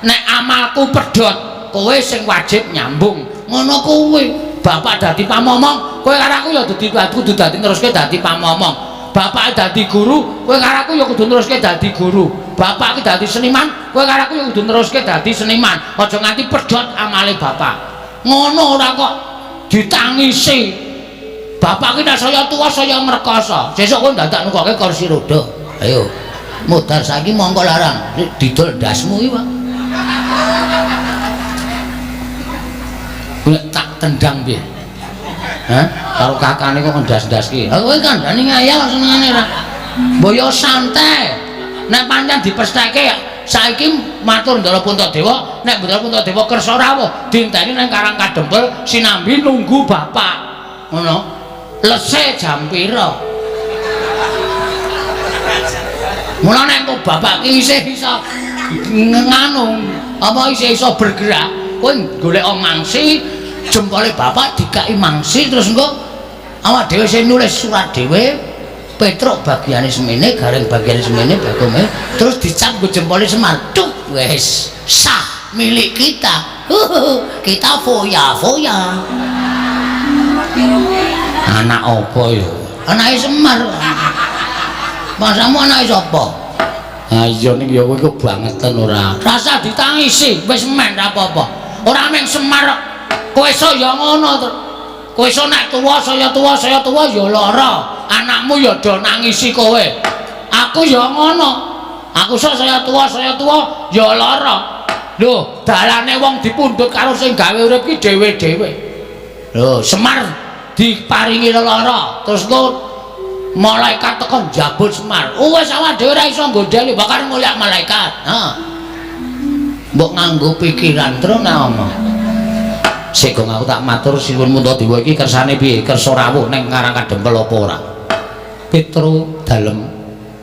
Nek amalku pedhot, kowe sing wajib nyambung. Ngono kuwi. Bapak dadi pamomong, kowe karo aku ya dadi kudu dadi neruske dadi pamomong. Bapak dadi guru, kowe karo aku ya kudu neruske dadi guru. Bapak iki dadi seniman, kowe karo aku ya kudu neruske dadi seniman. Aja nganti pedhot amale bapak. Ngono ora kok ditangisi. Bapak iki nek saya tuwa saya mrekoso. Sesuk kowe dadak nukoke kursi roda. Ayo. Modar saiki mongko larang. Didol ndasmu iki, Pak. Nek tak tendang piye? Hah? Karo kakane kok ndas-ndas ki. Ha kowe kandhane ngayal senengane ra. Mbok yo santai. Nek pancen dipestheke saiki matur Ndara Puntadewa, nek Ndara Puntadewa kersa rawuh, dinteni nang Karang Kadempel sinambi nunggu bapak. Ngono. Lese jam pira? Mula nek kok bapak ki isih iso nganu, apa isih iso bergerak, kowe golek mangsi, jempole bapak dikai mangsi terus engko awak dhewe sing nulis surat dhewe, Petruk bagiane semene, Gareng bagiane semene, Bagong terus dicap nggo jempole Semar. Tuk wis sah milik kita. Kita foya-foya. Anak apa ya? Anake Semar. Masamu anake sapa? Ha iya ning ya kowe kebangetan ora. Rasa ditangisi, wis men ra apa-apa. Ora mung Semar kok. Kowe iso ya ngono to. Kowe iso nek tuwa saya tuwa saya tuwa ya lara. Anakmu ya do nangisi kowe. Aku ya ngono. Aku iso saya tuwa ya lara. Lho, dalane wong dipundhut karo sing gawe urip ki dhewe-dhewe. Lho, Semar diparingi lelara, terus engko malaikat teko njabut Semar. Oh, wis awak dhewe ora iso nggondheli bakal ngulyak malaikat. Ha. Mbok nganggo pikiran terus nek omong. Sik gong aku tak matur Sinuwun Puntadewa iki kersane piye? Kersa rawuh ning Karang Kadempel apa ora? Petro dalem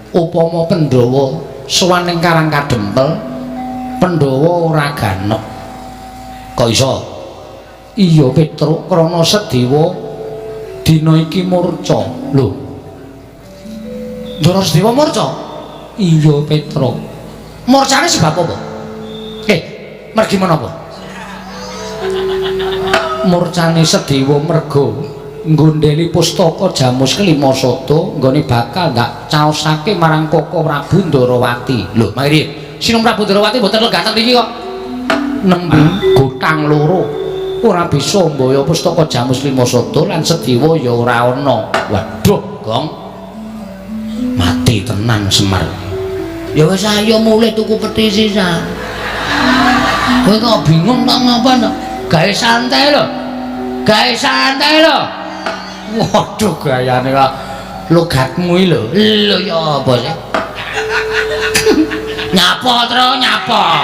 upama Pandhawa sowan ning Karang Kadempel, Pandhawa ora ganep. Kok iso? Iya Petro, krana Sedewa dina iki murca. Lho. Ndara Sedewa murca? Iya Petro. Murcane sebab apa? Mergi menapa? Murcane Sedewa merga nggondheli pustaka Jamus Kelima Sada nggone bakal ndak caosake marang Koko Prabu Ndarawati. Lho, mangke Sinung Prabu Ndarawati mboten lenggah ten iki kok. Nembe gotang loro ora bisa mbaya pustaka Jamus Lima Sada lan Sedewa ya ora ana. Waduh, Gong. Mati tenan Semar. Ya wis ayo mulih tuku peti sisan. Kowe kok bingung ta ngapa to? Gawe santai lho. Gawe santai lho. Waduh gayane kok logatmu iki lho. Lho ya apa sih? Nyapa tro nyapa.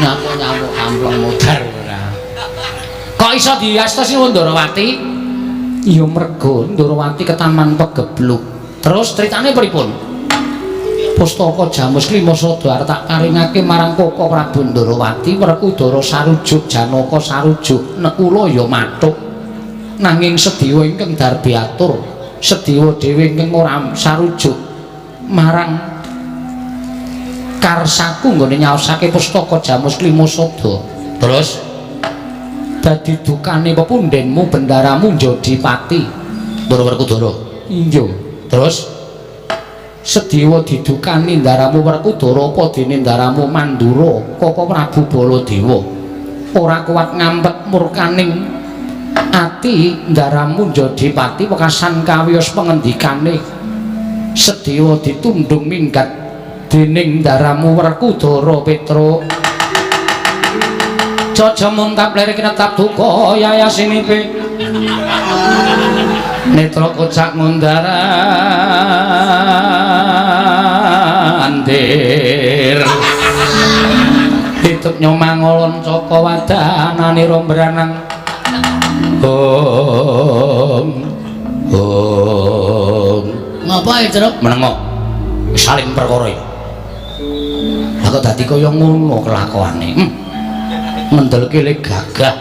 Nyapa-nyapa kampleng modar ora. Kok iso diasta Sinuwun Ndarawati? Ya mergo Ndarawati ketaman pegebluk. Terus critane pripun? Pustaka Jamus Klima Sada arep tak paringake marang Koko Prabu Ndarawati, Werkudara sarujuk, Janaka sarujuk, Nekula ya mathuk. Nanging Sedewa ingkang darbi atur, Sedewa dhewe ingkang ora sarujuk marang karsaku nggone nyaosake pustaka Jamus Klima Sada. Terus dadi dukane pepundhenmu bendaramu njadi pati. Ndara Werkudara. Iya. Terus Sedewa didukani ndaramu Werkudara apa dene ndaramu Mandura Koko Prabu Baladewa. Ora kuat ngampet murkaning ati ndaramu njadi pati wekasan kawiyos pengendikane. Sedewa ditundung minggat dening ndaramu Werkudara Petruk. Jaja muntap lirik netap duka yayasinipe. Netra kocak ngundar andir. Titup nyomangolon caka wadanane rombranang. Om om. Ngapa ya, Truk? Menengo. Saling perkara ya. Lah kok dadi kaya ngono kelakuane. Ngendelke le gagah,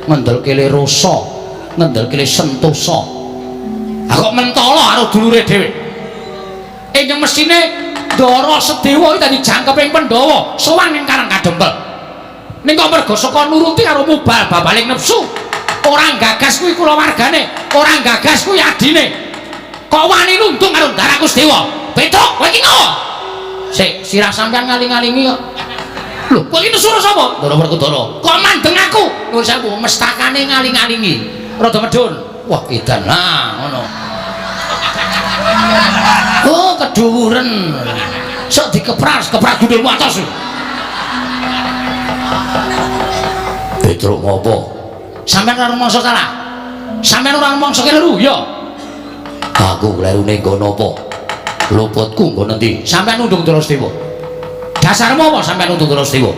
ngendelke le rasa, ngendelke le sentosa. Ha kok mentolo karo dulure dhewe. Ingkang mesine Ndara Sedewa iki dadi jangkeping Pandhawa, sowan ing Karang Kadempel. Ning kok merga saka nuruti karo mubal babaling nepsu, ora gagas kuwi kulawargane, ora gagas kuwi adine. Kok wani nundung karo Ndara Kusdewa? Petruk, kowe iki ngopo? Sik, sirah sampean ngaling-alingi kok. Lho, kowe iki nesu sapa? Ndara Werkudara. Kok mandeng aku? Nuwun sewu, mestakane ngaling-alingi. Rada medhun. Wah, edan. Nah, ngono. Oh, keduwuren. Sok dikepras, kepras gundulmu atos. Petruk ngopo? Sampeyan ora rumangsa salah. Sampeyan ora rumangsa keliru, ya. Aku klerune nggon apa? Luputku nggon endi? Sampeyan nundung Ndara Sedewa. Dasarmu apa sampeyan nundung Ndara Sedewa?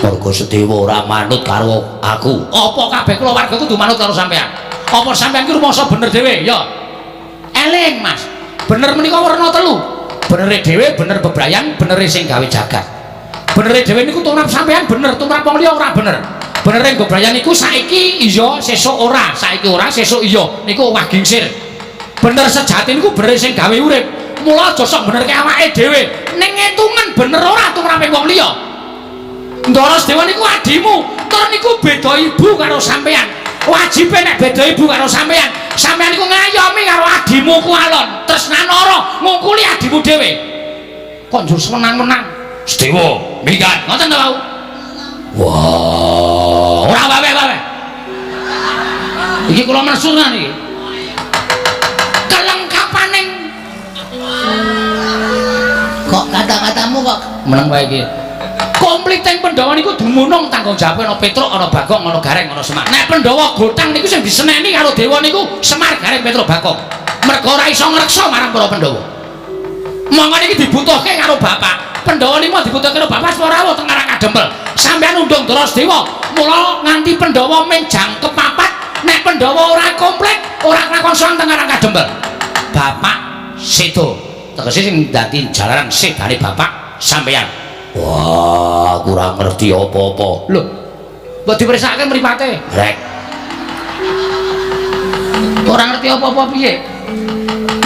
Mergo Sedewa ora manut karo aku. Apa kabeh kulawarga kudu manut karo sampeyan? Apa sampeyan ki rumangsa bener dhewe, ya? Eling, Mas. Bener menika werna telu. Benere dhewe, bener bebrayan, benere sing gawe jagat. Benere dhewe niku tumrap sampeyan bener, tumrap wong liya ora bener. Benere bebrayan niku saiki iya, sesuk ora, saiki ora, sesuk iya. Niku owah gingsir. Bener sejati niku benere sing gawe urip. Mula aja sok benerke awake dhewe. Ning ngetungen bener ora tumrape wong liya. Ndara Sedewa niku adimu, tur niku beda ibu karo sampeyan. Wajibe nek beda ibu karo sampeyan, sampeyan niku ngayomi karo adimu ku alon, tresnanara ngungkuli adimu dhewe. Kok njur semenang-menang? Sedewa, minggat. Ngoten to, Pak? Wah, ora wae-wae. Iki kula mesunan iki. Kelengkapaning kok kata-katamu kok meneng wae iki. Kompliting Pandhawa niku dumunung tanggung jawab ana Petruk, ana Bagong, ana Gareng, ana Semar. Nek Pandhawa gotang niku sing diseneni karo dewa niku Semar, Gareng, Petruk, Bagong. Mergo ora iso ngreksa marang para Pandhawa. Monggo niki dibutuhke karo bapak. Pandhawa lima dibutuhke karo bapak supaya rawuh teng Karang Kadempel. Sampeyan undung Ndara Sedewa, mula nganti Pandhawa ming jangkep papat, nek Pandhawa ora komplit, ora kelakon sowan teng Karang Kadempel. Bapak sedo. Tegese sing dadi jalaran sedane bapak sampeyan. Wah, aku ora ngerti apa-apa. Lho, mbok dipriksake mripate. Rek. Ora ngerti apa-apa piye?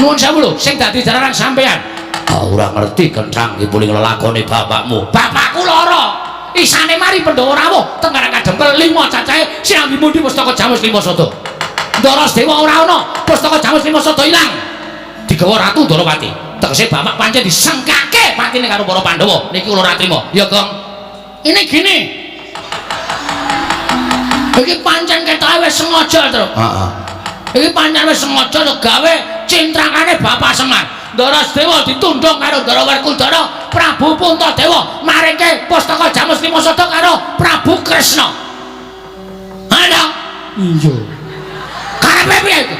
Nuwun sewu lho, sing dadi jalaran sampeyan. Aku ora ngerti kencang iki puling lelakone bapakmu. Bapakku lara. Isane mari Pandhawa rawuh teng Karang Kadempel 5 cacahe sinambi mundi pustaka Jamus 5 Sada. Ndara Sedewa ora ana, pustaka Jamus 5 Sada ilang. Digawa Ratu Ndorowati. Tegese bapak pancen disengkake patine karo para Pandhawa. Niki kula ora trima. Ya, Gong. Ini gini. Iki pancen ketoke wis sengaja, Truk. Heeh. Iki pancen wis sengaja gawe cintrakane Bapak Semar. Ndara Sedewa ditundung karo Ndara Werkudara, Prabu Puntadewa maringke pustaka Jamus 5 Sada karo Prabu Kresna. Ana? Iya. Karepe piye iki?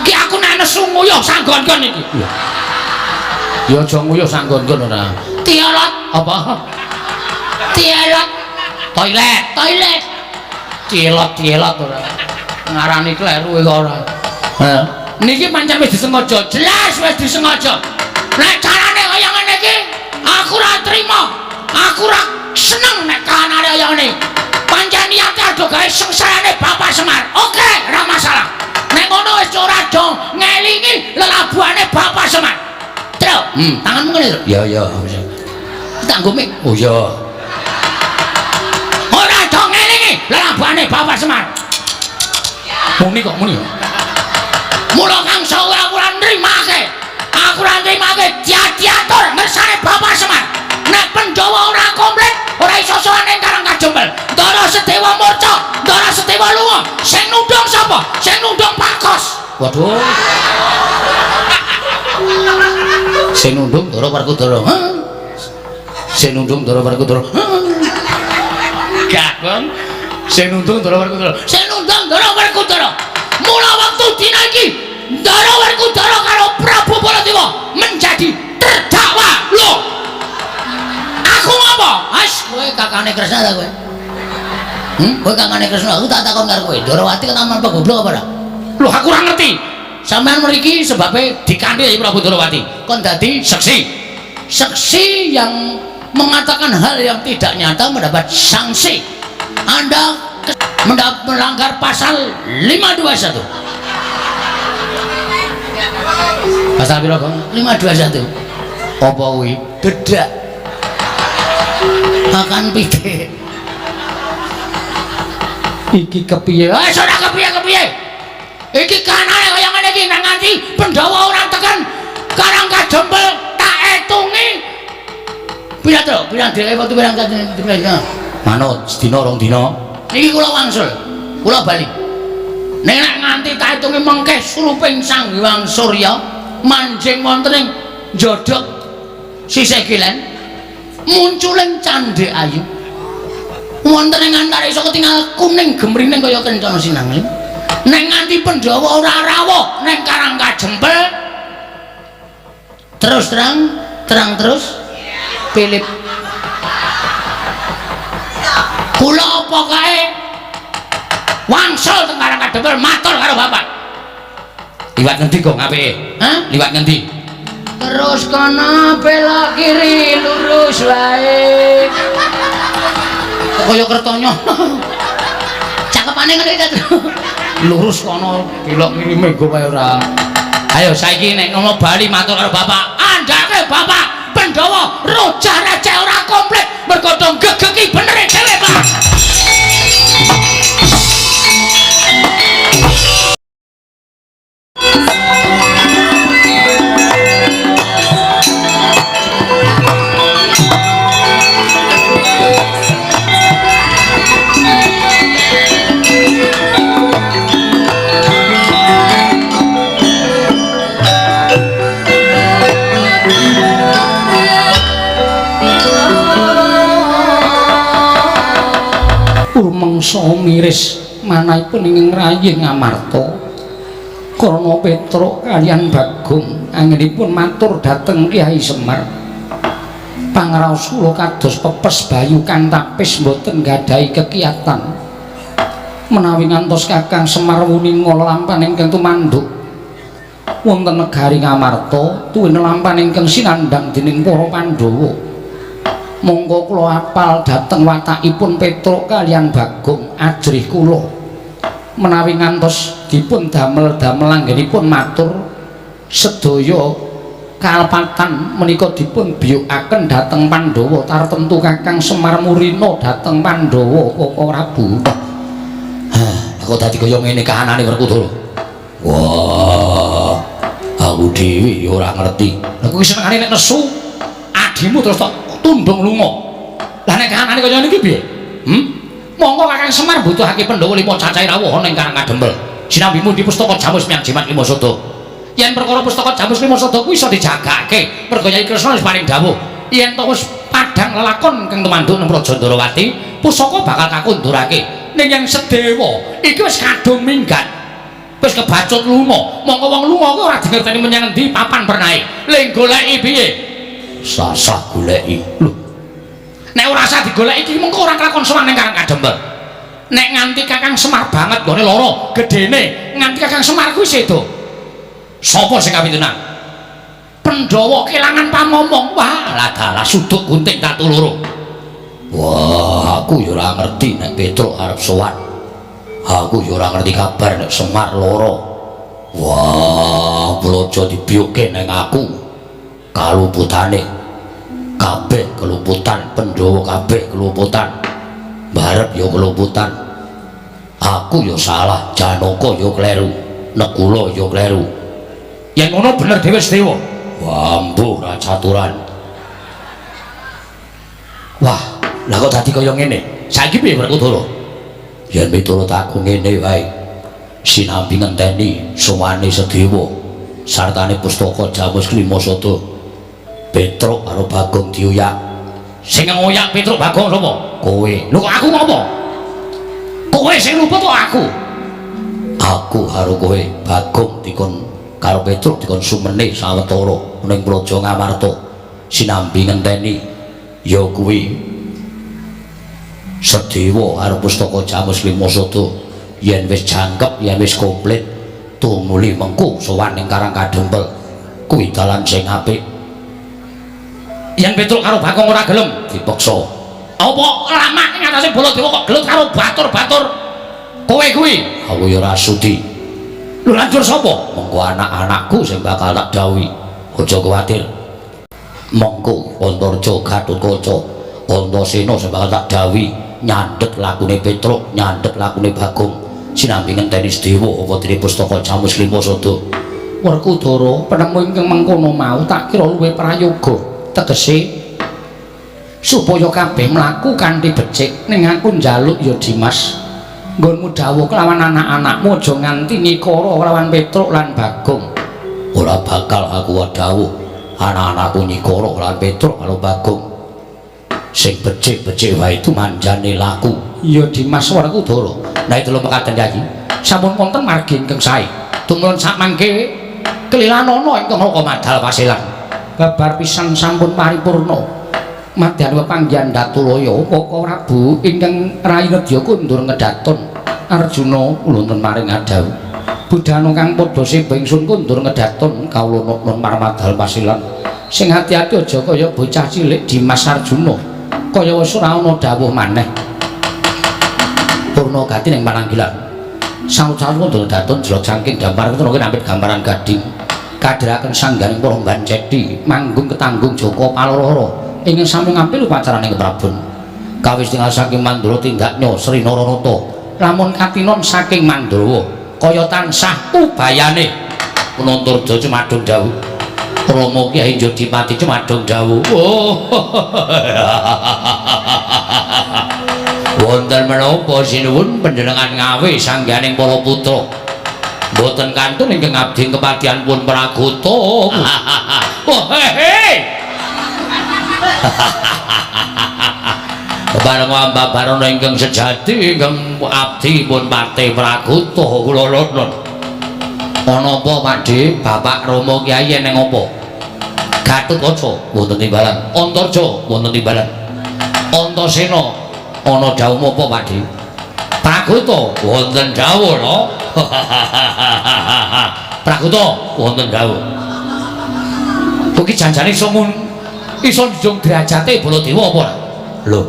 Ki aku nek nesu nguyuh sanggon-gon iki. Iya. Ya aja nguyuh sanggon-gon ora. Tielot apa? Tielot. Toilet, toilet. Tielot-tielot ora. Ngarani kleru iki ora. Heeh. Niki pancen wis disengaja, jelas wis disengaja. Nek carane kaya ngene iki, aku ora trima. Aku ora seneng nek kahanane kaya ngene. Pancen niate aja gawe sengsarane Bapak Semar. Oke, ora masalah. Nek ngono wis ora do ngelingi lelabuhane Bapak Semar. Truk, tanganmu ngene, Truk. Ya, ya. Tak nggo mik. Oh iya. Ora do ngelingi lelabuhane Bapak Semar. Muni kok muni. Mula kang sawe aku ora nrimake. Aku ora nrimake diatur ngersane Bapak Semar. Nek Pandhawa ora komplit, ora iso sowan ing Karang Kadempel. Ndara Sedewa murca, Ndara Sedewa lunga. Sing nundung sapa? Sing nundung Pakos. Waduh. Sing nundung Ndara Werkudara. Sing nundung Ndara Werkudara. Gagong. Sing nundung Ndara Werkudara. Sing nundung Ndara Werkudara. Mula wektu dina iki Ndara Werkudara karo Prabu Baladewa menjadi terdakwa. Lho. Aku ngopo? As, kowe kakane Kresna ta kowe? Kowe kakane Kresna, aku tak takon karo kowe. Ndorowati ketaman apa goblok apa ora? Lho, aku ora ngerti. Sampeyan mriki sebabe dikandhi Prabu Ndorowati. Kon dadi seksi. Seksi yang Mengatakan hal yang tidak nyata mendapat sanksi. Anda melanggar pasal 521. Pasal piro, Gong? 521. Apa kuwi? Dedak. Makan pitik. Iki kepiye? Eh, ora kepiye-kepiye. Iki kanane kaya ngene iki nang nganti Pandhawa ora tekan Karang Kadempel tak etungi. Pira to? Pirang dhewe wektu pirang dina? Manut sedina rong dina. Niki kula wangsul. Kula bali. Nek nganti tak etungi mengke suruping Sang Hyang Surya manjing wonten ing njodhok sisih kilen munculing candhe ayu. Wonten ing antariksa ketingal kuning gemrining kaya kencana sinangling. Nek nganti Pandhawa ora rawuh ning Karang Kajempel terus terang terang terus Philip kula apa kae wangsul teng Karang Kadempel matur karo bapak. Liwat ngendi Gong apike? Hah? Liwat ngendi? Terus kono belok kiri lurus wae. Kok kaya kertonyo. Cakepane ngene iki. Lurus kono belok kiri menggo wae ora. Ayo saiki nek ngono bali matur karo bapak. Andhake bapak Pandhawa rojah receh ora komplit mergo do gegeki benere dhewe, Pak. Rumangsa miris manahipun ing rayih Ngamarta. Karna Petruk kaliyan Bagong anggenipun matur dhateng Kyai Semar. Pangraos kula kados pepes bayu kang tapis mboten nggadahi kekiyatan. Menawi ngantos Kakang Semar wuninga lelampahan ingkang tumanduk wonten negari Ngamarta tuwin lelampahan ingkang sinandhang dening para Pandhawa. Monggo kula apal dhateng watakipun Petruk kaliyan Bagong ajrih kula. Menawi ngantos dipun damel-damel anggenipun matur sedaya kalepatan menika dipun biyukaken dhateng Pandhawa tartemtu Kakang Semar murina dhateng Pandhawa Koko Prabu. Hah, kok dadi kaya ngene kahanane Werkudara. Wah, aku dhewe ya ora ngerti. Lah kuwi senengane nek nesu adimu terus tok tundung lunga. Lah nek kahanane kaya niki piye? Monggo Kakang Semar butuhake Pandhawa 5 cacahe rawuh ana ing Karang Kadempel. Sinambi mundi pustaka Jamus Miang Jimat 5 Sada. Yen perkara pustaka Jamus 5 Sada kuwi iso dijagake, merga Kyai Kresna wis paring dawuh. Yen to wis padhang lelakon kang tumanduk nang Praja Ndorowati, pusaka bakal kakundurake. Ning yen Sedewa iki wis kadung minggat. Wis kebacut lunga. Monggo wong lunga kuwi ora dingerteni menyang endi papan pernahe. Le goleki piye? Sasah goleki. Lho. Nek ora usah digoleki iki mengko ora kelakon sowan ning Karang Kadempel. Nek nganti Kakang Semar banget nggone lara gedene, nganti Kakang Semar kuwi sedo. Sapa sing kapitunan? Pandhawa kelangan pamomong. Wah, lah dalah suduk gunting tatu loro. Wah, aku ya ora ngerti nek Petruk arep sowan. Aku ya ora ngerti kabar nek Semar lara. Wah, blojo dibiyuke ning aku. Kaluputane kabeh keluputan, Pandhawa kabeh keluputan, barep ya keluputan. Aku ya salah, Janaka ya kleru, Nekula ya kleru. Yen ngono bener dhewe Sedewa. Wah, mbuh ra caturan. Wah, lah kok dadi kaya ngene? Saiki piye Werkudara? Yen miturut aku ngene wae. Sinambi ngenteni sowane Sedewa sartane pustaka Jamus Klima Sada. Petruk karo Bagong diuyak. Sing ngoyak Petruk Bagong sapa? Kowe. Lho kok aku ngopo? Kowe sing luput kok aku? Aku karo kowe, Bagong dikon karo Petruk dikon sumene sawetara ning Praja Ngamarta. Sinambi ngenteni ya kuwi Sedewa karo pustaka Jamus Lima Sada. Yen wis jangkep, yen wis komplit, tumuli mengko sowan ning Karang Kadempel. Kuwi dalan sing apik. Yen Petruk karo Bagong ora gelem dipeksa. Apa lamak ing atase Baladewa kok gelut karo batur-batur kowe kuwi? Aku ya ora sudi. Lho lanjur sapa? Mengko anak-anakku sing bakal tak dawuhi. Aja kuwatir. Mengko Antarja Gatotkaca, Antasena sing bakal tak dawuhi nyandhet lakune Petruk, nyandhet lakune Bagong. Sinambi ngenteni Sedewa apa dene pustaka Jamus Lima Sada. Werkudara, penemu ingkang mengkono mau tak kira luwih prayoga, tegese supaya kabeh mlaku kanthi becik. Ning aku njaluk ya Dimas, nggonmu dawuh kelawan anak-anakmu aja nganti ngikara kelawan Petruk lan Bagong. Ora bakal aku dawuh anak-anakku nyikara lan Petruk karo Bagong. Sing becik-becik wae tumanjane laku. Ya Dimas Werkudara. Nah itu lho mekaten Kyai. Sampun wonten margi ingkang sae. Tumrun sakmangke kelilanana ingkang Raka madal pasilan. Babar pisan sampun paripurna. Madyan pepanggihan Datulaya Kaka Prabu ingkang rayi nedya kundur ngedaton Arjuna wonten maring adhawuh. Budhana kang padha seba ingsun kundur ngedaton kawula nukun marmadal pasilan. Sing ati-ati aja kaya bocah cilik Dimas Arjuna. Kaya wis ora ana dawuh maneh. Purna gati ning pananggilan. Saut-saut kundur daton jelok saking dampar ketara nampit gambaran gading. Kadhiraken sangganing para banceti manggung ketanggung Joko Paloro ingkang sami ngampil upacaraning Prabon. Kawis tinggal saking Mandura tindaknya Sri Naranata. Lamun katinon saking Mandrawa kaya tansah ubayane. Antarja cumadung dawuh. Rama Kyai Jodipati cumadung dawuh. Oh. Wonten menapa sinuwun panjenengan ngawe sangganing para putra? Mboten kantun ingkang abdi kepatihan pun Pragota. Oh he. Bareng ambabarana ingkang sejati ingkang abdi pun pati Pragota kula nuwun. Ana apa Pakde? Bapak Rama Kyai eneng apa? Gatotkaca wonten timbalan, Antarja wonten timbalan. Antasena ana dawuh apa Pakde? Pragota wonten dawuh no. Pragota wonten dawuh. Kuwi janjane iso mun iso njung derajate Baladewa apa ora? Lho,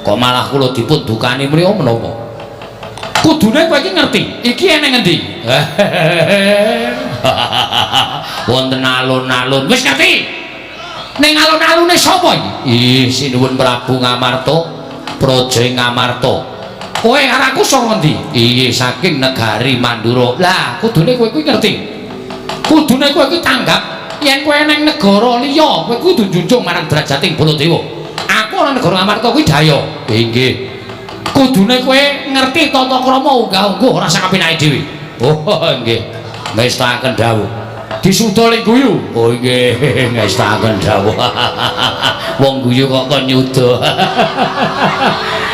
kok malah kula dipun dukani mriya menapa? Kudune kowe iki ngerti, iki eneng endi? Wonten alun-alun. Wis ngerti. Ning alun-alune sapa iki? Ih, sinuwun Prabu Ngamarta, Praja Ngamarta. Kowe karo aku saka ngendi? Iya, saking negari Mandura. Lah, kudune kowe kuwi ngerti. Kudune kowe kuwi tanggap yen kowe nang negara liya, kowe kudu njunjung marang derajating Baladewa. Aku ana negara Ngamarta kuwi daya. Inggih. Kudune kowe ngerti tata krama unggah-ungguh ora sakapenake dhewe. Oh, nggih. Ngestakaken dawuh. Disuda lek guyu. Oh nggih, ngestakaken dawuh. Wong guyu kok kon nyuda.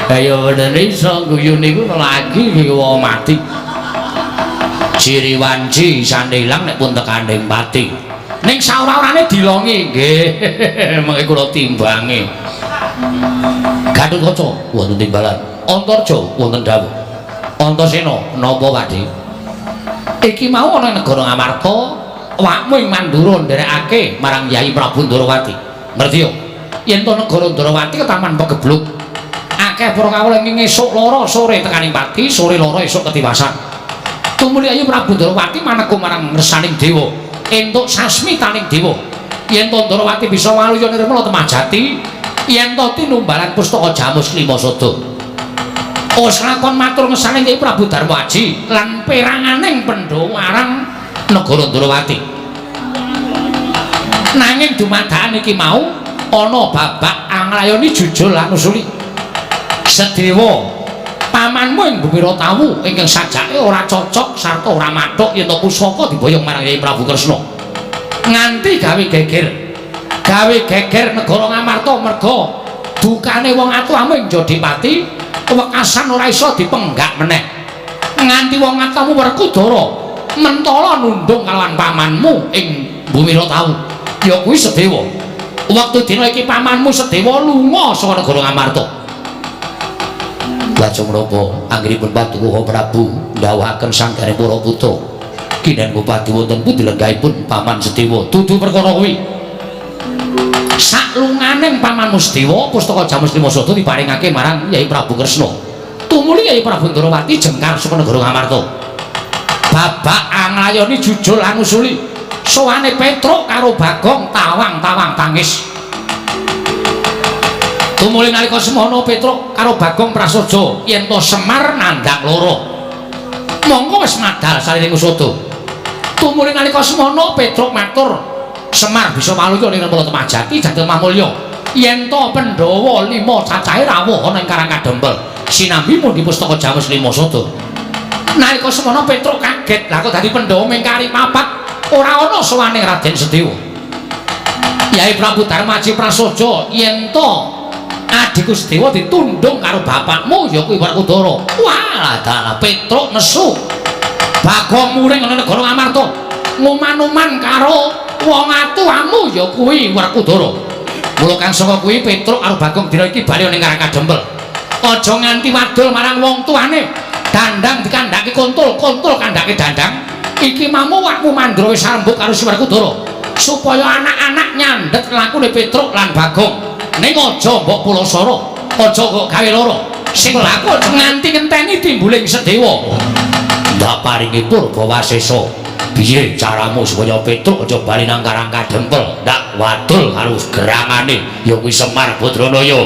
Ayo bener iso guyu niku lagi wong mati. Ciri wanci isane ilang nek pun tekaning pati. Ning saora-orane dilongi. Nggih, mengke kula timbangi. Gatotkaca wonten timbalan. Antarja wonten dawuh. Antasena napa Pakde? Iki mau ana negara Ngamarta, awakmu ing Mandura nderekake marang Yai Prabu Ndorowati. Ngerti yo? Yen to negara Ndorowati ketaman pegebluk. Akeh para kawula ing esuk lara sore tekaning pati, sore lara esuk ketiwasan. Tumuli Yai Prabu Ndorowati maneka marang ngersaning dewa, entuk sasmitaning dewa. Yen to Ndorowati bisa waluya nirmala temah jati, yen to tinumbalan pustaka Jamus Lima Sada. Wis lakon matur ngersane Kyai Prabu Darmaji lan peranganing Pandhawa marang negara Ndorowati. Nanging dumadakan iki mau ana babak anglayoni jujur lan usuli. Sedewa pamanmu ing Bumi Ratawu ingkang sajake ora cocok sarta ora mathuk yen to pusaka diboyong marang Kyai Prabu Kresna. Nganti gawe geger. Gawe geger negara Ngamarta merga dukane wong atuhamu ing Jodipati wekasan ora iso dipenggak meneh. Nganti wong atuhamu Werkudara mentala nundung kalawan pamanmu ing Bumi Ratawu. Ya kuwi Sedewa. Wektu dina iki pamanmu Sedewa lunga saka negara Ngamarta. Lajeng menapa anggenipun Paduka Prabu ndhawuhaken sanggane para putra kinen bupati wonten pundi lenggahipun paman Sedewa. Dudu perkara kuwi. Saklungane Ananging pamanmu Sedewa pustaka Jamus Lima Sada diparingake marang Yai Prabu Kresna. Tumuli Yai Prabu Ndorowati jengkar saka negara Ngamarta. Babak anglayoni jujul lan usuli. Sowane Petruk karo Bagong tawang-tawang tangis. Tumuli nalika semono Petruk karo Bagong prasaja yen to Semar nandhang loro. Mongko wis madal saliring usada. Tumuli nalika semono Petruk matur, Semar bisa waluya ning Nirmala Temajati Jatil Mahmulya. Yen to Pandhawa 5 cacahe rawuh ana ing Karang Kadempel sinambi mundhi pustaka Jamus Lima Sada. Nalika semono Petruk kaget, lah kok dadi Pandhawa ming kari papat ora ana sowane Raden Sedewa. Yai Prabu Darmaji prasaja yen to adhiku Sedewa ditundung karo bapakmu ya kuwi Werkudara. Wah, dalah Petruk nesu. Bagong muring ana negara Ngamarta nguman-uman karo wong atuamu ya kuwi Werkudara. Mula kang saka kuwi Petruk karo Bagong dina iki bali ning Karang Kadempel. Aja nganti wadul marang wong tuane. Dandang dikandhake kontul, kontul kandhake dandang. Iki mamu wakmu Mandra wis arembug karo si Werkudara supaya anak-anak nyandhet lakune Petruk lan Bagong. Ning aja mbok pulasara, aja kok gawe lara. Sing laku nganti ngenteni timbuling Sedewa. Ndak paringi purba wasesa. Piye caramu supaya Petruk aja bali nang Karang Kadempel? Ndak wadul karo gerangane ya kuwi Semar Badranaya.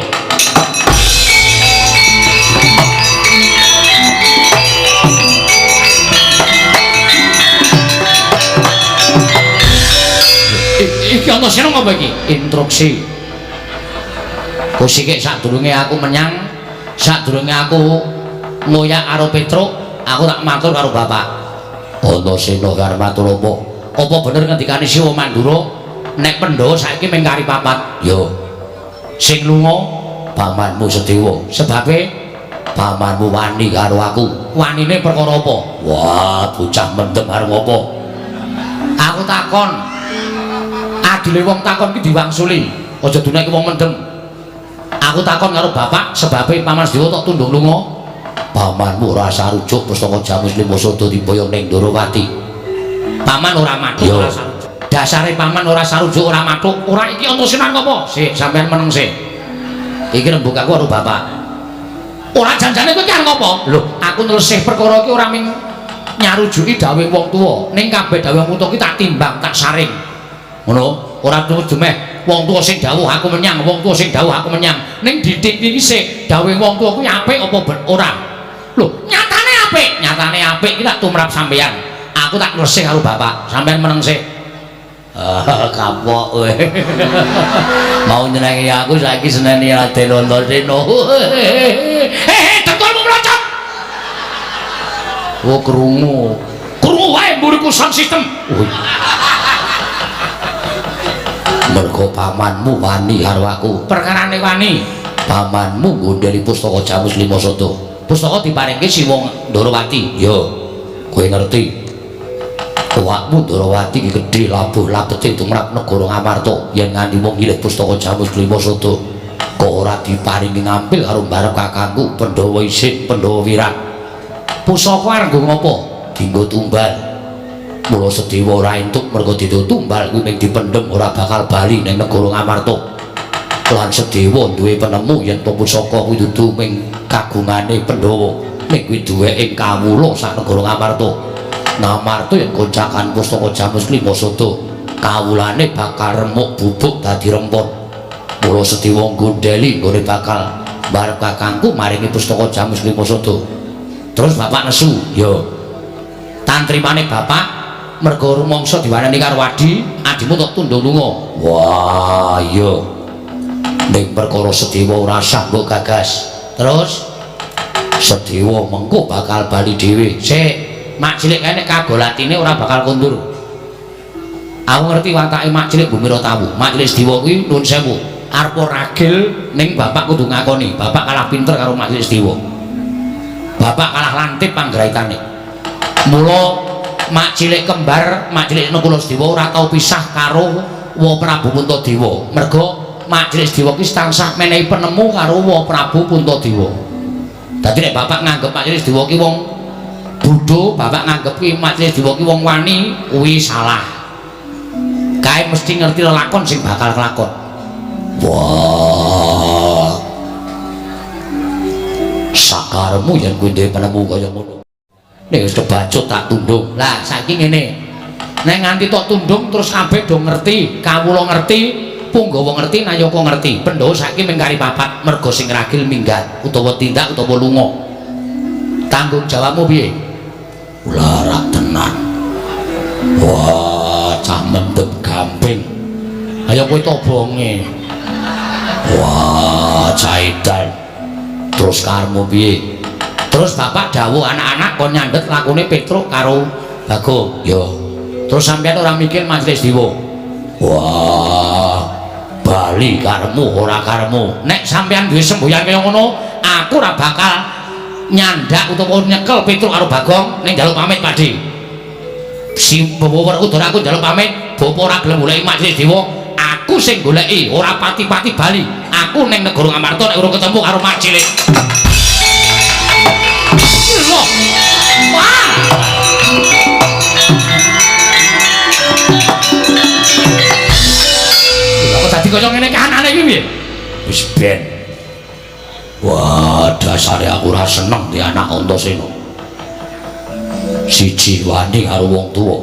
Iki ana sira apa iki? Instruksi. Kusike sadurunge aku menyang, sadurunge aku ngoyak karo Petruk, aku tak matur karo bapak. Antasena karo matur apa? Apa bener ngendikane Siwa Mandura nek Pandhawa saiki mung kari papat? Ya. Sing lunga pamanmu Sedewa. Sebabe pamanmu wani karo aku. Wanine perkara apa? Wah, bocah mendem arep apa? Aku takon. Adile wong takon ki diwangsuli. Aja duneke wong mendem. Aku takon karo bapak sebabe paman Sedewa tok tundung lunga. Pamanmu ora sarujuk pustaka Jamus Lima Sada diboyong ning Ndorowati. Paman ora mathuk ora sarujuk. Dasare paman ora sarujuk ora mathuk. Ora iki Antasena apa? Sik, sampean meneng sik. Iki rembug aku karo bapak. Ora janjane kowe iki arep apa? Lho, aku nelsih perkara iki ora ming nyarujuki dawuhe wong tuwa, ning kabeh dawuhe wong tuwa iki tak timbang, tak saring. Ngono, ora terus dumeh wong tuwa sing dawuh aku menyang, wong tuwa sing dawuh aku menyang. Ning didik iki sik dawuhe wong tuwa kuwi apik apa ora? Lho, nyatane apik, nyatane apik iki tak tumrap sampeyan. Aku tak ngresih karo bapak, sampeyan meneng sik. Kapok kowe. Mau nyenengi aku saiki seneni Raden Antasena. Hehe, dengkulmu mlocot. Oh, krungu. Krungu wae mburiku sound system. Mergo pamanmu wani karo aku. Perkarane wani. Pamanmu nggondheli pustaka Jamus Lima Sada. Pustaka diparingke Siwa Ndorowati. Ya, kowe ngerti. Awakmu Ndorowati iki gedhe labuh labete tumrap negara Ngamarta. Yen nganti wong nyilih pustaka Jamus Lima Sada kok ora diparingi ngampil karo mbarep kakangku Pandhawa Isin, Pandhawa Wirat. Pusaka arep nggo ngopo? Dinggo tumbal. Mula Sedewa ora entuk mergo didho tumbal kuwi mung dipendhem ora bakal bali ning negara Ngamarta. Lan Sedewa duwe penemu yen to pusaka kuwi dudu mung kagungane Pandhawa, ning kuwi duweke kawula sak negara Ngamarta. Ngamarta yen goncakan pustaka Jamus Lima Sada, kawulane bakal remuk bubuk dadi rempon. Mula Sedewa nggondheli nggone bakal mbarep kakangku maringi pustaka Jamus Lima Sada. Terus bapak nesu, ya. Tantrimane bapak mergo rumangsa diwarani karo adi, adimu tok tundung lunga. Wah, iya. Ning perkara Sedewa ora sah mbok gagas. Terus Sedewa mengko bakal bali dhewe. Sik, mak cilik kae nek kagolatine ora bakal kondur. Aku ngerti watake mak cilik Bumira Tawu. Mak cilik Sedewa kuwi nuwun sewu, arep ragil ning bapak kudu ngakoni, bapak kalah pinter karo mak cilik Sedewa. Bapak kalah lantip panggraitane. Mula mak cilik kembar, mak cilik Nakula Sedewa ora tau pisah karo Wa Prabu Puntadewa. Mergo mak cilik Sedewa ki tansah menehi penemu karo Wa Prabu Puntadewa. Dadi nek bapak nganggep mak cilik Sedewa ki wong bodho, bapak nganggep ki mak cilik Sedewa ki wong wani, kuwi salah. Kae mesti ngerti lelakon sing bakal kelakon. Wah. Sakaremu yen kowe duwe penemu kaya ngono. Nek wis kebacut tak tundung. Lah saiki ngene. Nek nganti tok tundung terus kabeh do ngerti, kawula ngerti, punggawa ngerti, nayaka ngerti. Pandhawa saiki mung kari papat merga sing ragil minggat utawa tindak utawa lunga. Tanggung jawabmu piye? Larak tenan. Wah, cah mendem gamping. Ayo kowe tobonge. Wah, caitan. Terus karmu piye? Terus bapak dawuh anak-anak kon nyandhet lakune Petruk karo Bagong. Yo. Terus sampean ora mikir majelis dewa. Wah, bali karmu ora karmu. Nek sampean duwe semboyan kaya ngono, aku ora bakal nyandak utawa nyekel Petruk karo Bagong ning njaluk pamit Pakde. Si bawa Werkudara aku njaluk pamit, bapak ora gelem goleki majelis dewa, aku sing goleki, ora pati-pati bali. Aku ning negara Ngamarta nek urung ketemu karo Mak Cilik. Loh. Wah. Lha kok dadi kaya ngene kahanane iki piye? Wis ben. Wah, dasare aku ora seneng di anak Antasena. Siji wani karo wong tuwa.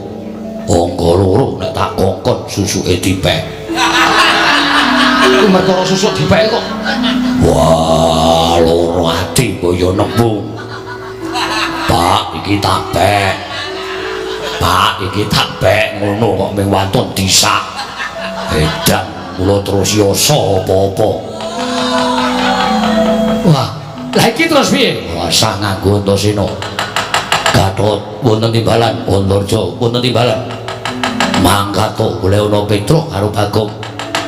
Angka loro nek tak kongkon susuke dipek. Iku merkara susuk dipek kok. Wah, loro ati kaya nembung. Pak, iki tak pek. Pak, iki tak pek ngono kok mung wantun disak. Edan kula terus yasa apa-apa. Wah, lah iki terus piye? Rasah nganggo Antasena. Gatot wonten timbalan, Antarja wonten timbalan. Mangkat golek ana Petruk karo Bagong.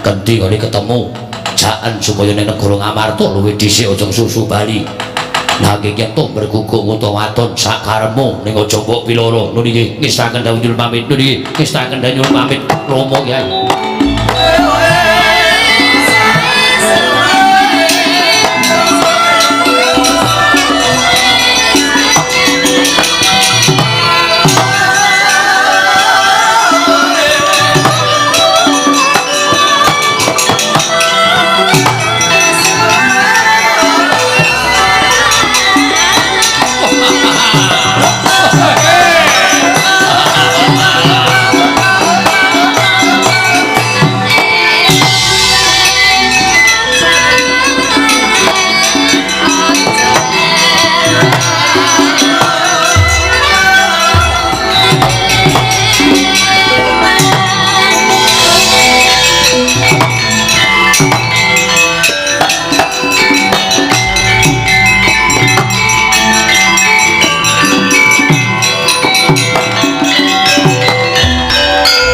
Kendi kali ketemu. Jaken supaya ning negara Ngamarta luwih dhisik aja susu bali. Nanging yen to bergugung utawa waton sakaremu ning aja mbok piloro. Nun iki ngestaken dawuh nyuwun pamit. Nun iki ngestaken dawuh nyuwun pamit. Romo Kyai.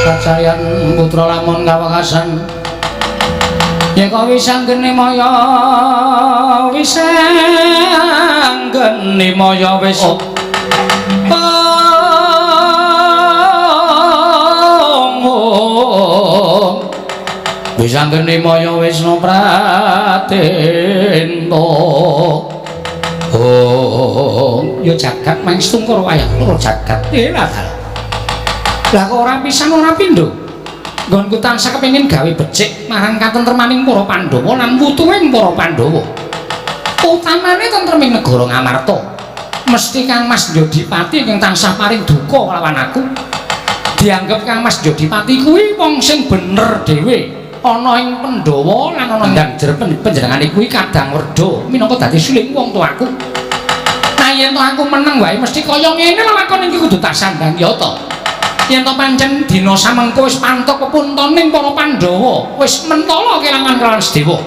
Kacayan putra lamun kawekasan yeka wis anggene maya wis anggene maya wis wis anggene maya wis pratenta. Oh ya jagat mangstungkara wayang loro jagat lah. Lah kok ora pisan ora pindho. Nggonku tansah kepengin gawe becik marang katentremaning para Pandhawa lan wutuhing para Pandhawa. Utamane tentreming negara Ngamarta. Mesti Kang Mas Jodipati ingkang tansah paring duka kelawan aku. Dianggep Kang Mas Jodipati kuwi wong sing bener dhewe ana ing Pandhawa lan ana ndang jer panjenengane kuwi kadang werda minangka dadi suling wong tuaku. Nah yen to aku meneng wae mesti kaya ngene lelakon iki kudu tak sandang ya to. Yen to pancen dina samengko wis pantok pepuntoning para Pandhawa, wis mentala kelangan kelawan Sedewa.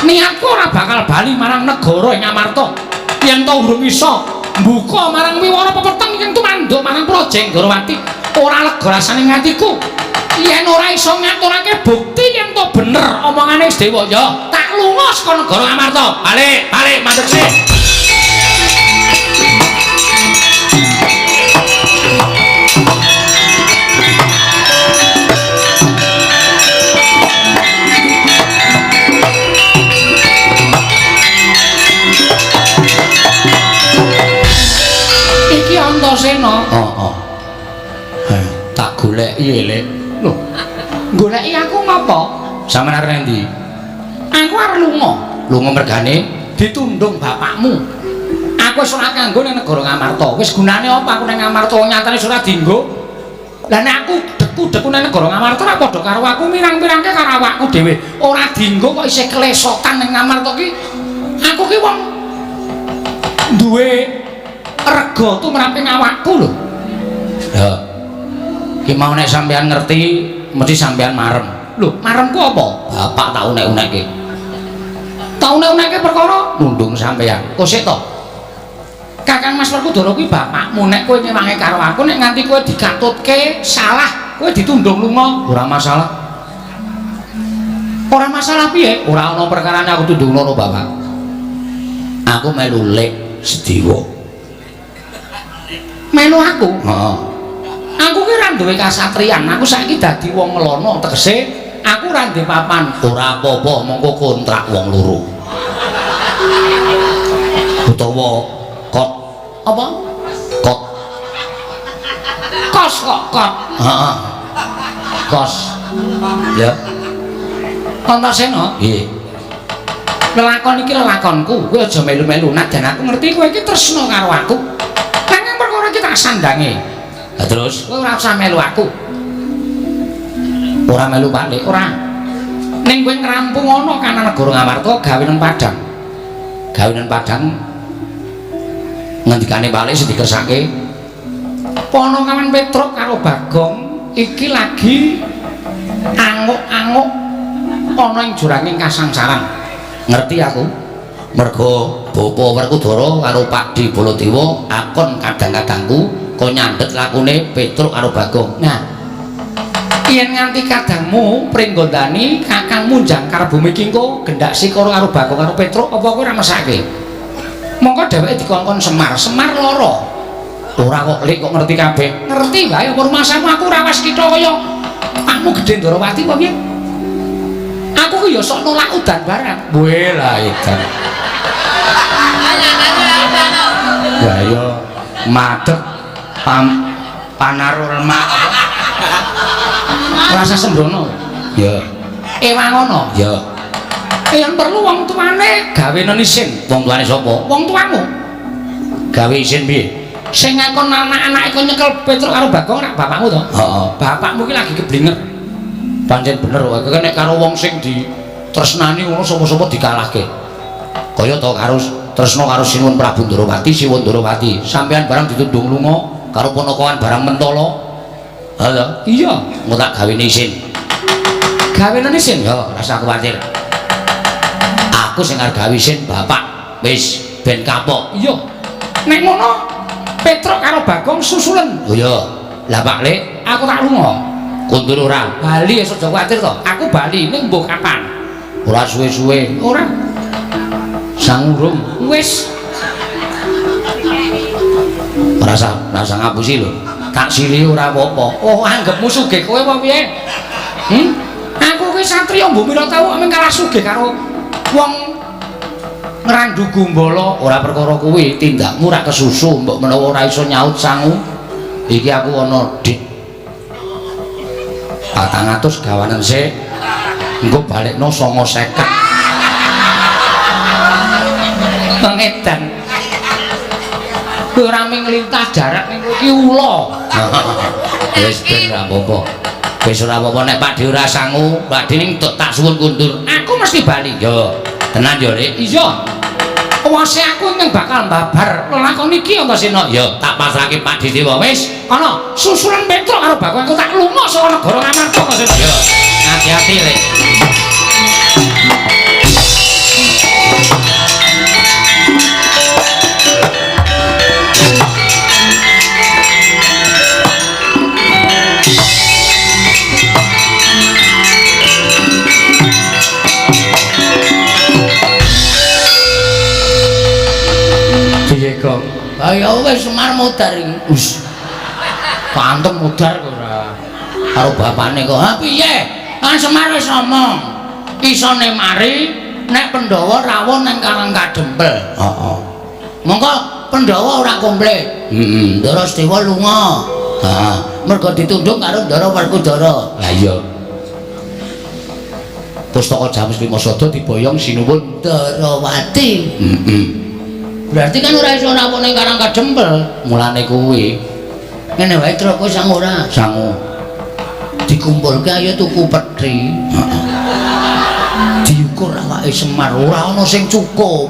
Niatku ora bakal bali marang negara ing Amarta. Yen to urung iso mbuka marang wiwana pepeteng ingkang tumanduk marang Praja Enggarawati, ora lega rasane atiku. Yen ora iso ngaturake bukti yen to bener omongane Sedewa, ya tak lunga saka negara Amarta. Balik, balik mandek sik. Iki Antasena. Heeh. Tak goleki, Lek. Lho, goleki aku ngopo? Sampeyan arep endi? Aku arep lunga. Lunga mergane ditundung bapakmu. Aku wis ora kanggo ning negara Ngamarta. Wis gunane apa aku ning Ngamarta nyatane wis ora dienggo. Lah nek aku deku-deku ning negara Ngamarta ora padha karo aku mirang-mirangke karo awakku dhewe. Ora dienggo kok isih klesotan ning Ngamarta ki. Aku ki wong duwe rega tumraping awakku lho. Ya. Ki mau nek sampean ngerti mesti sampean marem. Lho, maremku apa? Bapak tak unek-unekke. Tak unek-unekke perkara nundung sampean. Kok sik to? Kakang Mas Werkudara kuwi bapakmu, nek kowe nyewangi karo aku nek nganti kowe dikatutke salah, kowe ditundung lunga, ora masalah. Ora masalah piye? Ora ana perkarane aku tundung ngono, Bapak. Aku melu lek Sediwa. Melu aku? Heeh. Aku ki ora duwe kasatriyan, aku saiki dadi wong ngelono, tegese aku ora duwe papan. Ora apa-apa, mongko kontrak wong loro. Utawa kot apa? Kot. Kos kok kot. Heeh. Kos. Ya. Antasena? Nggih. Lelakon iki lelakonku, kowe aja melu-melu. Najan aku ngerti kowe iki tresna karo aku. Nanging perkara iki tak sandange. Lah terus kowe ora usah melu aku. Ora melu Pak Lik, ora. Ning kowe ngrampung ana kana negara Ngamarta gawe nang Padang. Gawe nang Padang ngendikane Pak Lik sing dikersake Ponokawan Petruk karo Bagong iki lagi anguk-anguk ana ing juranging kasangsaran. Ngerti aku. Mergo Bapa Werkudara karo Pakdhe Baladewa akon kadang-kadangku kok nyandhet lakune Petruk karo Bagong. Nah, yen nganti kadangmu pringgondani kakangmu jangkar bumi iki engko gendak sikara karo Bagong karo Petruk apa kowe ora mesake? Mongko dheweke dikongkon Semar, Semar lara. Ora kok Lik kok ngerti kabeh. Ngerti wae apa rumasamu aku ora waskita kaya pakmu gedhe Ndorowati apa piye? Aku ki ya sok nolak udan barang. Weh lah edan. Ya ya madeg panaro lemak. Rasa sembrono. Ya. Ewang ana. Ya. Yen perlu wong tuane gawe isin. Wong tuane sapa? Wong tuamu. Gawe isin piye? Sing ngakon anak-anake kon nyekel Petruk karo Bagong rak bapakmu to? Heeh. Bapakmu ki lagi keblinger. Pancen bener kowe nek karo wong sing ditresnani ngono sapa-sapa dikalahke. Kaya to karo tresna karo Sinuwun Prabu Ndorowati, Siwun Ndorowati. Sampeyan barang ditundung lunga karo ponokawan barang mentala. Ha to? Iya, engko tak gawene isin. Gawene isin? Ya, rasa kuwatir. Aku sing arep gawe isin bapak wis ben kapok. Iya. Nek ngono Petruk karo Bagong susulen. Oh iya. Lah Pak Lik, aku tak lunga. Kundur ora? Bali aja kuwatir to. Aku bali ning mbuh kapan? Ora suwe-suwe. Ora. Sangurung. Wis. Ora usah ngapusi lho. Tak sili ora apa-apa. Oh, anggepmu sugih kowe apa piye? Hmm? Aku kuwi satriya mbuh pira tau mung kalah sugih karo wong ngrandu gumbala. Ora perkara kuwi, tindakmu ora kesusu, mbok menawa ora iso nyaut sangu. Iki aku ana dit 400 gawanen sik. Engko balekno 950. Pengedan. Kowe ora mung lintah darat ning kowe iki ula. Wis ben ora apa-apa. Wis ora apa-apa nek Pakdhe ora sangu, Pakdhe ning tak suwun kundur. Aku mesti bali. Yo, tenan yo, Lik. Iya. Wase aku ingkang bakal mbabar lelakon iki Antasena. Ya, tak pasrahke Pakdhe Dewa. Wis, ana susulan Petruk karo Bagong aku tak lunga saka negara Ngamarta Antasena. Yo, hati-hati, Lik. Piye, Gong? Ha ya wis Semar modar iki. Wis. Pantem modar kok ora. Karo bapane kok. Ha piye? Kan Semar wis ngomong. Isone mari nek Pandhawa rawuh ning Karang Kadempel. Heeh. Mongko Pandhawa ora komplit. Heeh. Ndara Sedewa lunga. Heeh. Mergo ditundung karo Ndara Werkudara. Lah iya. Pustaka Jamus Lima Sada diboyong Sinuwun Ndarawati. Heeh. Berarti kan ora iso rawuh ning Karang Kadempel. Mulane kuwi. Ngene wae truk kowe sang ora? Sangu. Dikumpulke ayo tuku peti. Heeh. Diukur awake Semar ora ana sing cukup.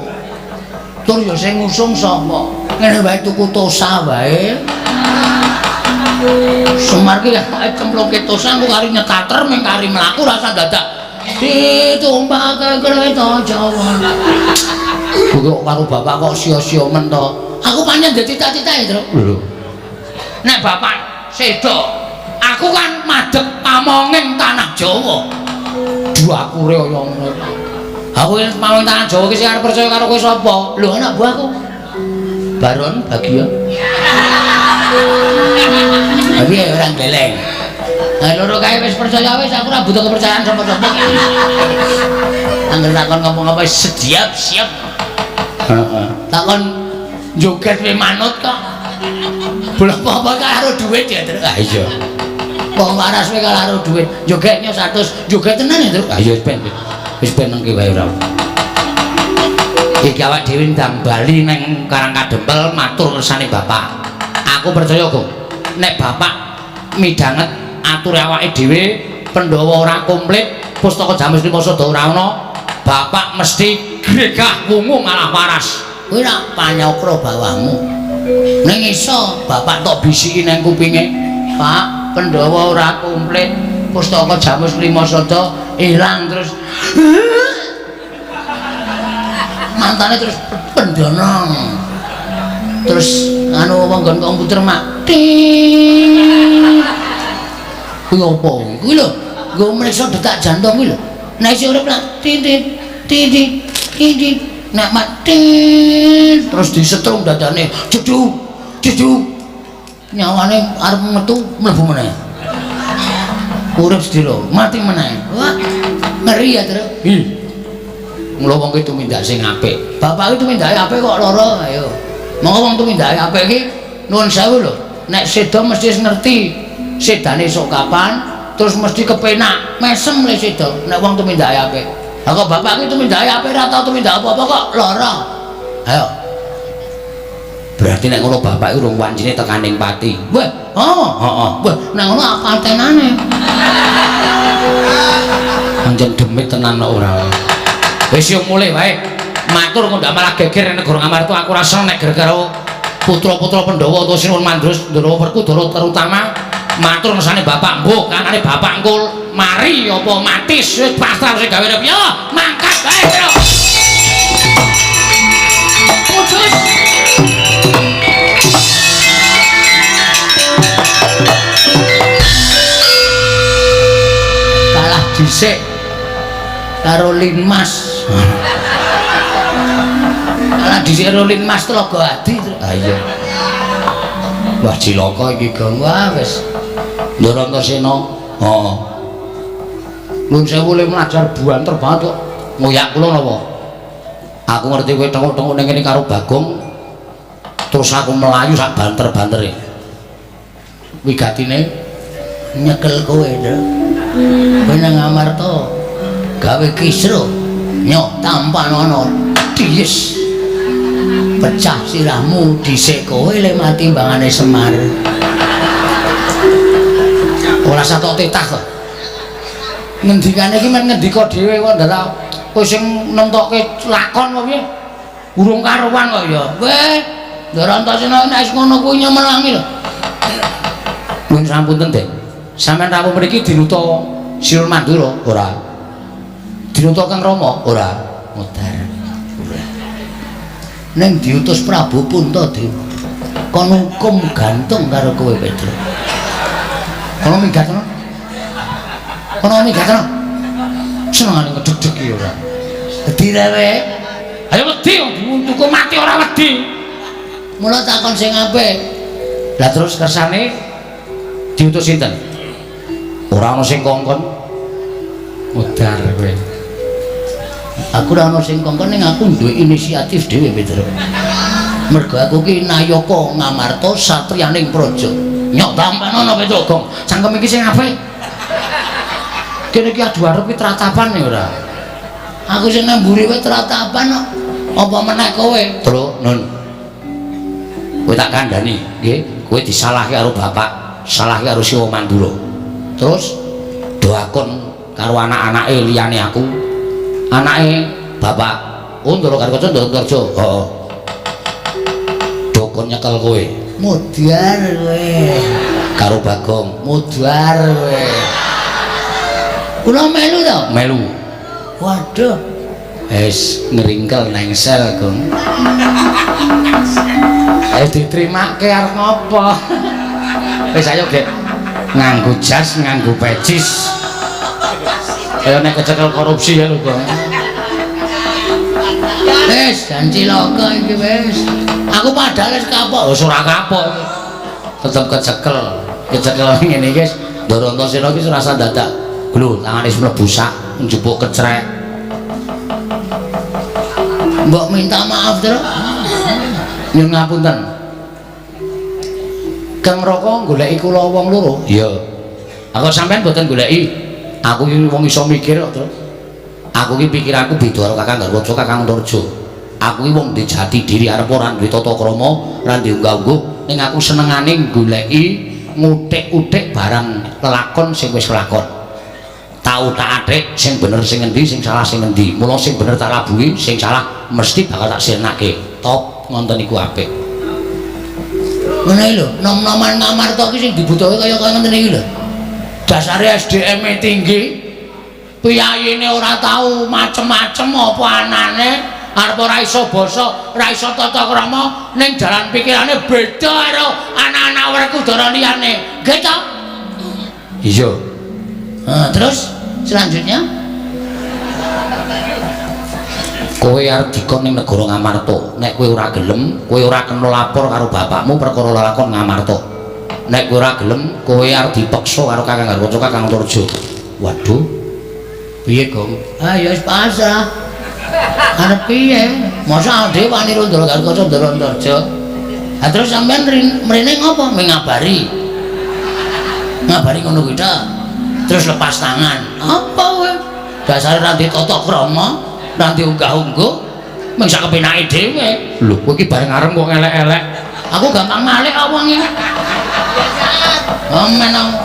Tur ya sing ngusung sapa? Ngene wae tuku tosa wae. Semar ki awake cemplungke tosa engko kari nyetater ming kari mlaku rasa dadak ditumpake kereta Jawa. Kowe kok karo bapak kok sia-sia men to? Aku pancen dadi cita-cita ya, Truk. Lho. Nek bapak sedo, aku kan madhep pamonging tanah Jawa. Duakure kaya ngono. Aku iki pamonging tanah Jawa iki sing arep percaya karo kowe sapa? Lho anak buahku. Baron Bagio. Piye ora gleleng. Nah, loro kae wis percaya wis aku ora butuh kepercayaan sapa-sapa. Angger takon ngomong apa siap siap. Heeh. Takon joget we manut kok. Bola apa-apa karo duit ya, Truk. Ah iya. Wong waras we karo duit. Jogetnya 100, joget tenan ya, Truk. Ah iya wis ben. Wis ben nengke wae ora. Iki awak dhewe ndang bali nang Karang Kadempel matur kersane bapak. Aku percaya kok nek bapak midhanget ature awake dhewe Pandhawa ora komplit, pustaka Jamus Lima Sada ora ana, bapak mesti gregah wungu malah waras. Kuwi rak panyokro bawahmu. Ning iso bapak tok bisiki nang kupinge, Pak, Pandhawa ora komplit, pustaka Jamus Lima Sada ilang terus mantane terus pendana. Terus anu wong nggon komputer mak. Kuwi apa? Kuwi lho, nggo mriksa detak jantung kuwi lho. Nek isih urip lak titit titit titit nek mati terus disetrum dadane jeduk jeduk nyawane arep metu mlebu meneh. Urip sedelo, mati meneh. Wah, ngeri ya, Truk. Hi. Mula wong ki tumindak sing apik. Bapak ki tumindake apik kok lara, ayo. Monggo wong tumindake apik ki nuwun sewu lho. Nek seda mesti ngerti sedane esuk kapan, terus mesti kepenak, mesem le seda nek wong tumindake apik. Lah kok bapak ki tumindake apik ora tau tumindak apa-apa kok lara. Ayo. Berarti nek ngono bapak ki urung wancine tekaning pati. Weh, oh, heeh. Weh, nek ngono apatenane. Pancen demit tenan kok ora. Wis yo mulih wae. Matur kok ndak malah geger nek negara Ngamarta aku ora seneng nek gara-gara putra-putra Pandhawa utawa Sinuwun Mandura Ndara Werkudara terutama matur ngersane bapak mbuh kanane bapak engko mari apa mati wis pasrah sing gawe yo mangkat wae yo. Putus. Kalah dhisik karo Linmas. Kalah dhisik karo Linmas Telaga Adi. Ah iya. Wah cilaka iki Gong. Wah wis. Ndara Antasena. Heeh. Nuwun sewu le mlajar buanter banget kok. Ngoyak kula napa? Aku ngerti kowe thenguk-thenguk ning kene karo Bagong. Terus aku melayu sak banter-bantere. Wigatine nyekel kowe, Ndra. Kowe nang Ngamarta gawe kisruh nyok tampanono dies. Pecah sirahmu dhisik kowe le mati mbangane Semar. Ora satok titah to. Ngendikane iki men ngendika dhewe kok ndak kowe sing nentokke lakon apa piye? Urung karuan kok ya. Weh, Ndara Antasena nek wis ngono kuwi nyemelangi lho. Nuwun sampun ten, Sampeyan rawuh mriki dinuta Sinuwun Mandura? Ora. Dinuta Kang Rama? Ora. Modar. Ora. Ning diutus Prabu Puntadewa. Kon hukum gantung karo kowe, Petro. Kono minggat kono. Kono minggat kono. Senengane ngedeg-deg ora. Wedi rewe. Ayo wedi wong mati ora wedi. Mula takon sing apik. Lah terus kersane diutus sinten? Ora ana sing kongkon. Modar kowe. Aku ora ana sing kongkon ning aku duwe inisiatif dhewe, Petro. Mergo aku ki nayaka Ngamarta satriyaning praja. Nyok tampanono Petro Gong. Cangkem iki sing apik. Kene iki adu arep iki tratapan ya ora? Aku sing nang mburi wae tratapan kok. Apa meneh kowe? Truk, Nun. Kowe tak kandhani, nggih. Kowe disalahke karo bapak, salahke karo Siwa Mandura. Terus doakon karo anak-anake liyane aku. Anake bapak, oh Ndara Gatotkaca Ndara Antarja. Heeh. Dokon nyekel kowe. Mudhar kowe. Karo Bagong. Mudhar kowe. Kula melu to? Melu. Waduh. Wis ngringkel nang sel, Gong. Wis ditrimake arep ngopo? Wis ayo, Gek. Nganggo jas, nganggo pecis. Kaya nek kecekel korupsi ya lho, Gong. Wis jan cilaka iki wis. Aku padahal wis kapok. Wis ora kapok iki. Tetep kecekel. Kecekel ngene iki wis Ndara Antasena iki ora usah dadak. Lho, tangane wis mlebu sak, njupuk kecrek. Mbok minta maaf, Tru. Nyuwun ngapunten. Kang Raka goleki kula wong loro. Iya. Aku sampean mboten goleki. Aku iki wong iso mikir kok, Tru. Aku iki pikiranku beda karo Kakang Garwaja, Kakang Antarja. Aku iki wong duwe jati diri arep ora duwe tata krama, ora duwe unggah-ungguh, ning aku senengane goleki ngutik-utik barang lelakon sing wis kelakon. Tau tak atik sing bener sing endi, sing salah sing endi. Mula sing bener tak labuhi, sing salah mesti bakal tak sirnake. Top ngonten iku apik. Ngene iki lho, nom-noman Ngamarta iki sing dibutuhke kaya kaya ngene iki lho. Dasare SDM-e tinggi. Piyayine ora tau macem-macem apa anane, arep ora iso basa, ora iso tata krama, ning jalan pikirane beda karo anak-anak Werkudara liyane. Nggih ta? Iya. Nah, terus selanjutnya kowe arep dikon ning negara Ngamarta. Nek kowe ora gelem, kowe ora kena lapor karo bapakmu perkara lelakon Ngamarta. Nek kowe ora gelem, kowe arep dipeksa karo Kakang Garwaca, Kakang Antarja. Waduh. Piye, Gong? Ah ya wis pasrah. Arep piye? Mosok dhewe wani karo Ndara Gatotkaca Ndara Antarja. Ha terus sampean mrene ngopo? Mengabari. Ngabari ngono kuwi ta. Terus lepas tangan. Apa kowe? Dasare ra ndek tata krama, ra ndek unggah-ungguh, mung sak kepenake dhewe. Lho, kowe iki bareng arem kok ngelek-elek. Aku gampang malik kok wong iki. Omen aku.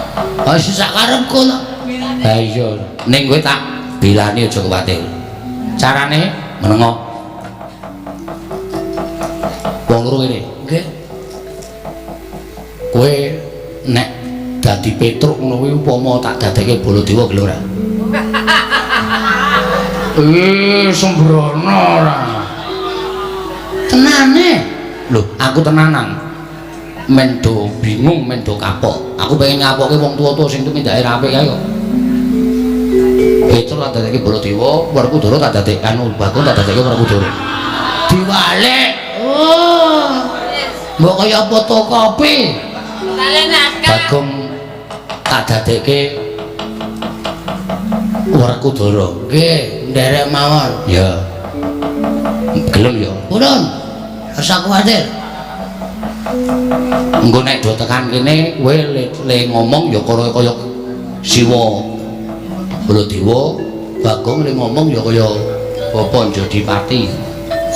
Ha wis sak karepku to. Ha iya, ning kowe tak bilani aja kuwatir. Carane menengo. Wong loro ngene. Nggih. Kowe nek dadi Petruk ngono kuwi upama tak dadekke Baladewa gelem ora? Sembrono ora. Tenane. Lho, aku tenanan. Men do bingung, men do kapok. Aku pengen ngapokke wong tuwa-tuwa sing tumindake ra apik kae kok. Petruk tak dadekke Baladewa, Werkudara tak dadekke anu Bagong tak dadekke Werkudara. Diwalik. Oh. Mbok kaya fotokopi. Bagong tak dadekke Werkudara. Nggih, nderek mawon. Ya. Gelem ya. Purun. Rasa kuwatir. Engko nek do tekan kene kowe le ngomong ya kaya Siwa Baladewa, Bagong le ngomong ya kaya Bapak Jodipati.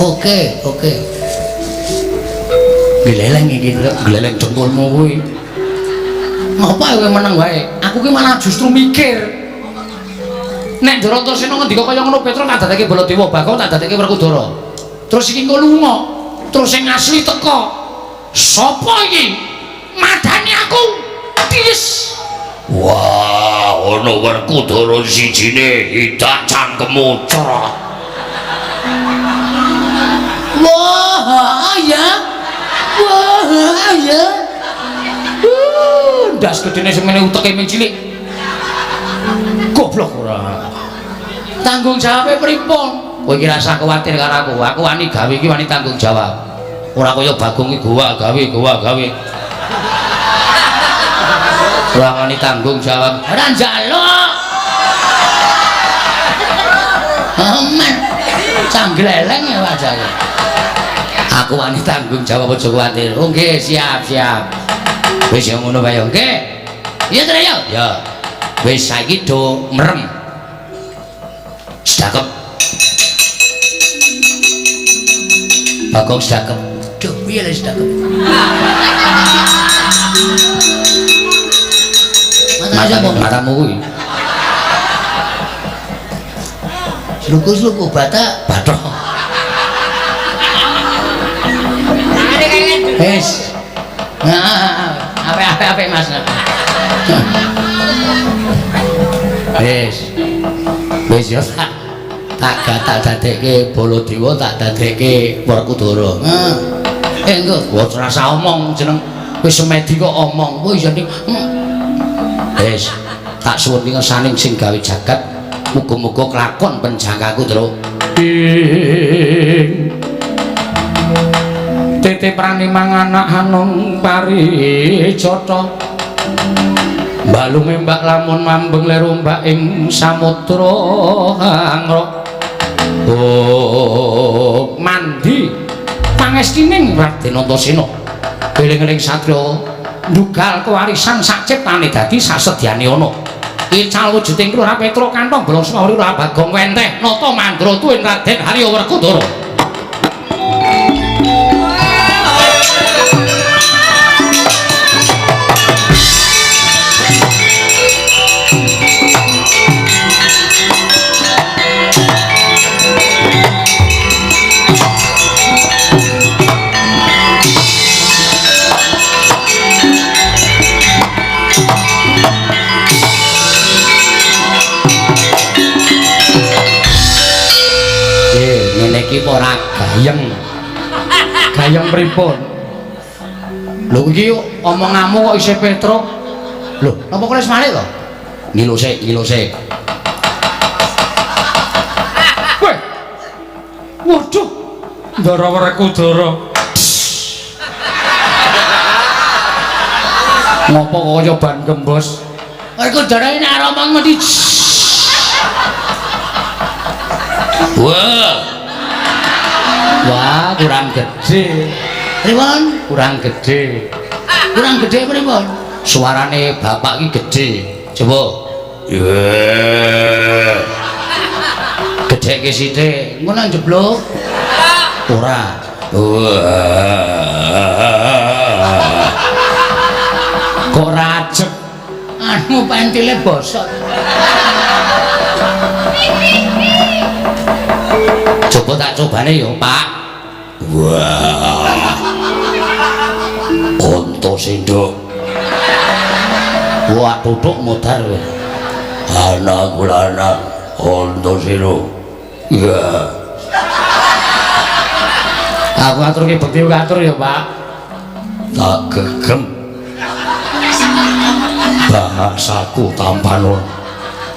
Oke, oke. Gleleng iki, gleleng jengkolmu kuwi. Ngopo kowe meneng wae? Aku ki malah justru mikir. Nek Ndara Antasena ngendika kaya ngono Petruk tak dadekke Baladewa, Bagong tak dadekke Werkudara. Terus iki engko lunga, terus sing asli teka. Sopo iki? Madani aku. Tis. Wah, ana Werkudara sijine idak cangkemmu cerot. Wah, ya. Wah, ya. Ndas gedene semene uteke men cilik. Goblok ora. Tanggung jawabe pripun? Kowe iki rasa kuwatir karo aku. Aku wani gawe iki wani tanggung jawab. Ora kaya Bagong iki gowa gawe, gowa gawe. Ora wani tanggung jawab. Ora njaluk. Aman. Canggleleng ya wajahe. Aku wani tanggung jawab aja kuwatir. Oh nggih, siap, siap. Wis ya ngono wae ya. Nggih. Iya, Tru ya. Ya. Wis saiki do merem. Sedakep. Bagong sedakep. Duh, piye lho sedakep? Matamu kuwi. Sluku-sluku batak. Bathok. Wis. Nah, apik-apik Mas. Wis. Wis ya tak dadekke Baladewa, tak dadekke Werkudara. Heeh. Engko wis rasa omong jeneng wis semedi kok omong. Oh iya ning. Wis tak suwun ngersaning sing gawe jagat, muga-muga kelakon penjangkaku, Truk. Ing tete prani manganak hanung parijata. Balume mbak lamun mambeng lir ombak ing samudra hangra. Oh, mandi pangestining Raden Antasena. Eling-eling satriya ndugal kewarisan saciptane dadi sasedyane ana. Ical wujuding Kelurahan Petruk kantong bolong semawuri Lurah Bagong wenteh nata mandra tuwin Raden Harya Werkudara. Iki ora gayeng. Gayeng pripun? Lho iki omonganmu kok isih Petruk. Lho, napa kowe wis malik to? Ngilo sik, ngilo sik. Weh. Waduh. Ndara Werkudara. Ngopo kaya ban gembos? Werkudara iki nek arep omong mesti. Wah. Wah, kurang gede. Pripun? Kurang gede. Kurang gede pripun? Suarane bapak iki gede. Coba. Yeah. Gedheke sithik. Ngono njeblok. Ora. Kok rajek? Anu pentile bosok. Coba tak cobane ya, Pak. Wah. Antasena. Wah, tutuk modar kowe. Ana kulana Antasena. Iya. Aku aturke bekti katur ya, Pak. Tak gegem. Bahasaku tampanon.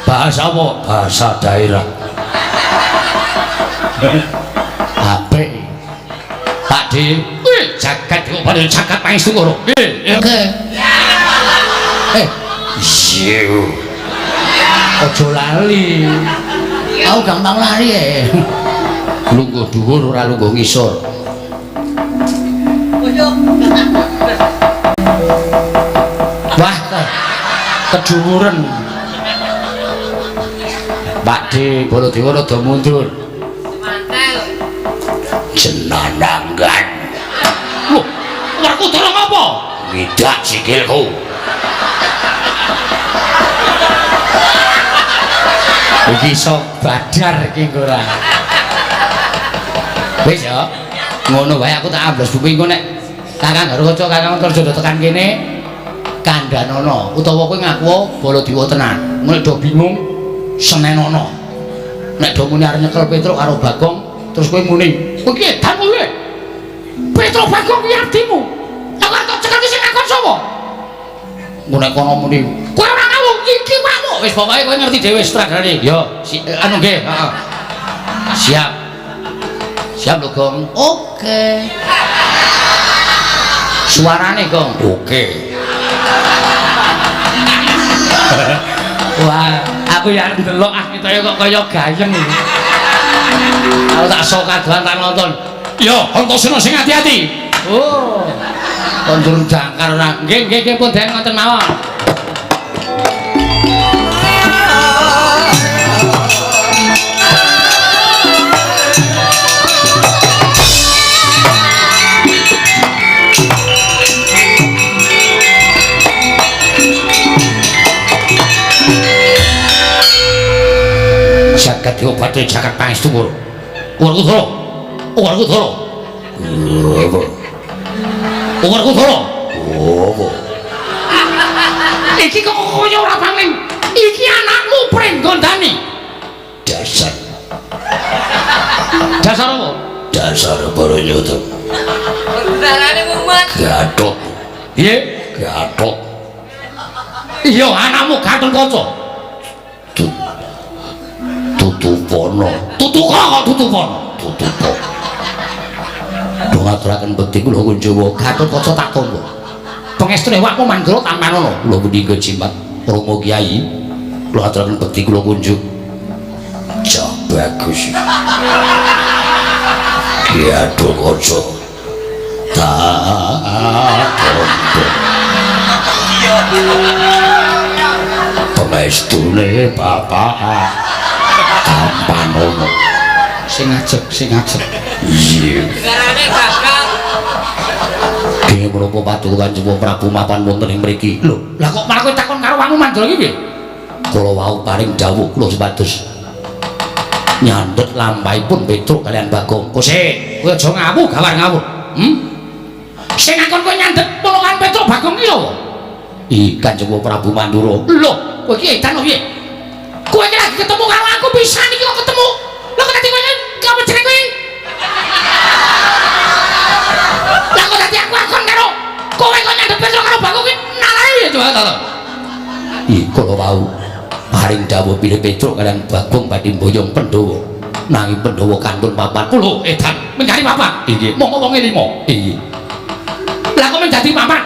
Bahasa apa? Bahasa daerah. Apik. Pak D, jagat kok padha jagat pangestu ngono. Oke. Iya. Aja lali. Aku gampang lali e. Lungguh dhuwur ora lungguh ngisor. Wah, kedhuwuren. Pak D, Baladewa rada mundur. Jenananggan. Loh, Werkudara ngapa? Ngidak sikilku. Iki iso badar iki engko ora. Wis ya. Ngono wae aku tak ambles bumi engko nek Kakang Garukaca Kakang Antarja tekan kene kandhanono utawa kowe ngaku Baladewa tenan. Nek do bingung senenono. Nek do muni arep nyekel Petruk karo Bagong terus kowe muni, "Kowe iki edan kowe. Petruk Bagong kuwi abdimu. Aku arep cekel sing ngakon sapa?" Ngono nek kono muni, "Kowe ora ngawur iki wamu." Wis pokoke kowe ngerti dhewe sutradarane. Ya, anu nggih, heeh. Siap. Siap lho, Gong. Oke. Suarane, Gong. Oke. Wah, aku ya ndelok ah ketoke kok kaya gayeng iki. Aku tak sok kadohan tak nonton. Yo, Antasena sing ati-ati. Oh. Kondur jangkar ora. Nggih, nggih, nggih pun den ngoten mawon. dadi obat jagat pangestu kula. Werkudara. Werkudara. Apa? Werkudara. Apa? Iki kok kaya ora pangling. Iki anakmu Pringgondani. Dasar. Dasar apa? Dasar Baranyata. Darane mumet. Gathuk. Piye? Gathuk. Iya, anakmu Gatotkaca. Tutupono. Tutuka kok tutupono. Tutupa. Dong aturaken bekti kula Kunjawa. Gatotkaca tak tampa. Pengestune awakmu Mandura tampanono. Kula punika jimat Rama Kyai. Kula aturaken bekti kula kunjuk. Cah bagus. Gatotkaca. Tak tampa. Pengestune bapak tampanono. Sing ajeg, sing ajeg. Iya. Darane kakang. Dene menapa paduka Kanjeng Prabu mapan wonten ing mriki? Lho, lah kok malah kowe takon karo awakmu Mandura iki piye? Kula wau paring dawuh kula supados nyandhet lampahipun Petruk kalian Bagong. Kose, kowe aja ngawuh gawar ngawur. Sing ngakon kowe nyandhet pulungan Petruk Bagong ki sapa? Ih, Kanjeng Prabu Mandura. Lho, kowe iki edan piye? Kowe iki lagi ketemu karo aku pisan iki kok ketemu. Lho kok dadi kowe apa jenenge kowe? Lah kok dadi aku akon karo kowe kok nyandhet Petruk karo Bagong ki nalare piye coba to? Ih, kula wau paring dawuh pilih Petruk kalian Bagong badhe mboyong Pandhawa. Nanging Pandhawa kantun papat. Lho, edan mengkari papat. Inggih. Monggo wonge 5. Inggih. Lah kok menjadi papat?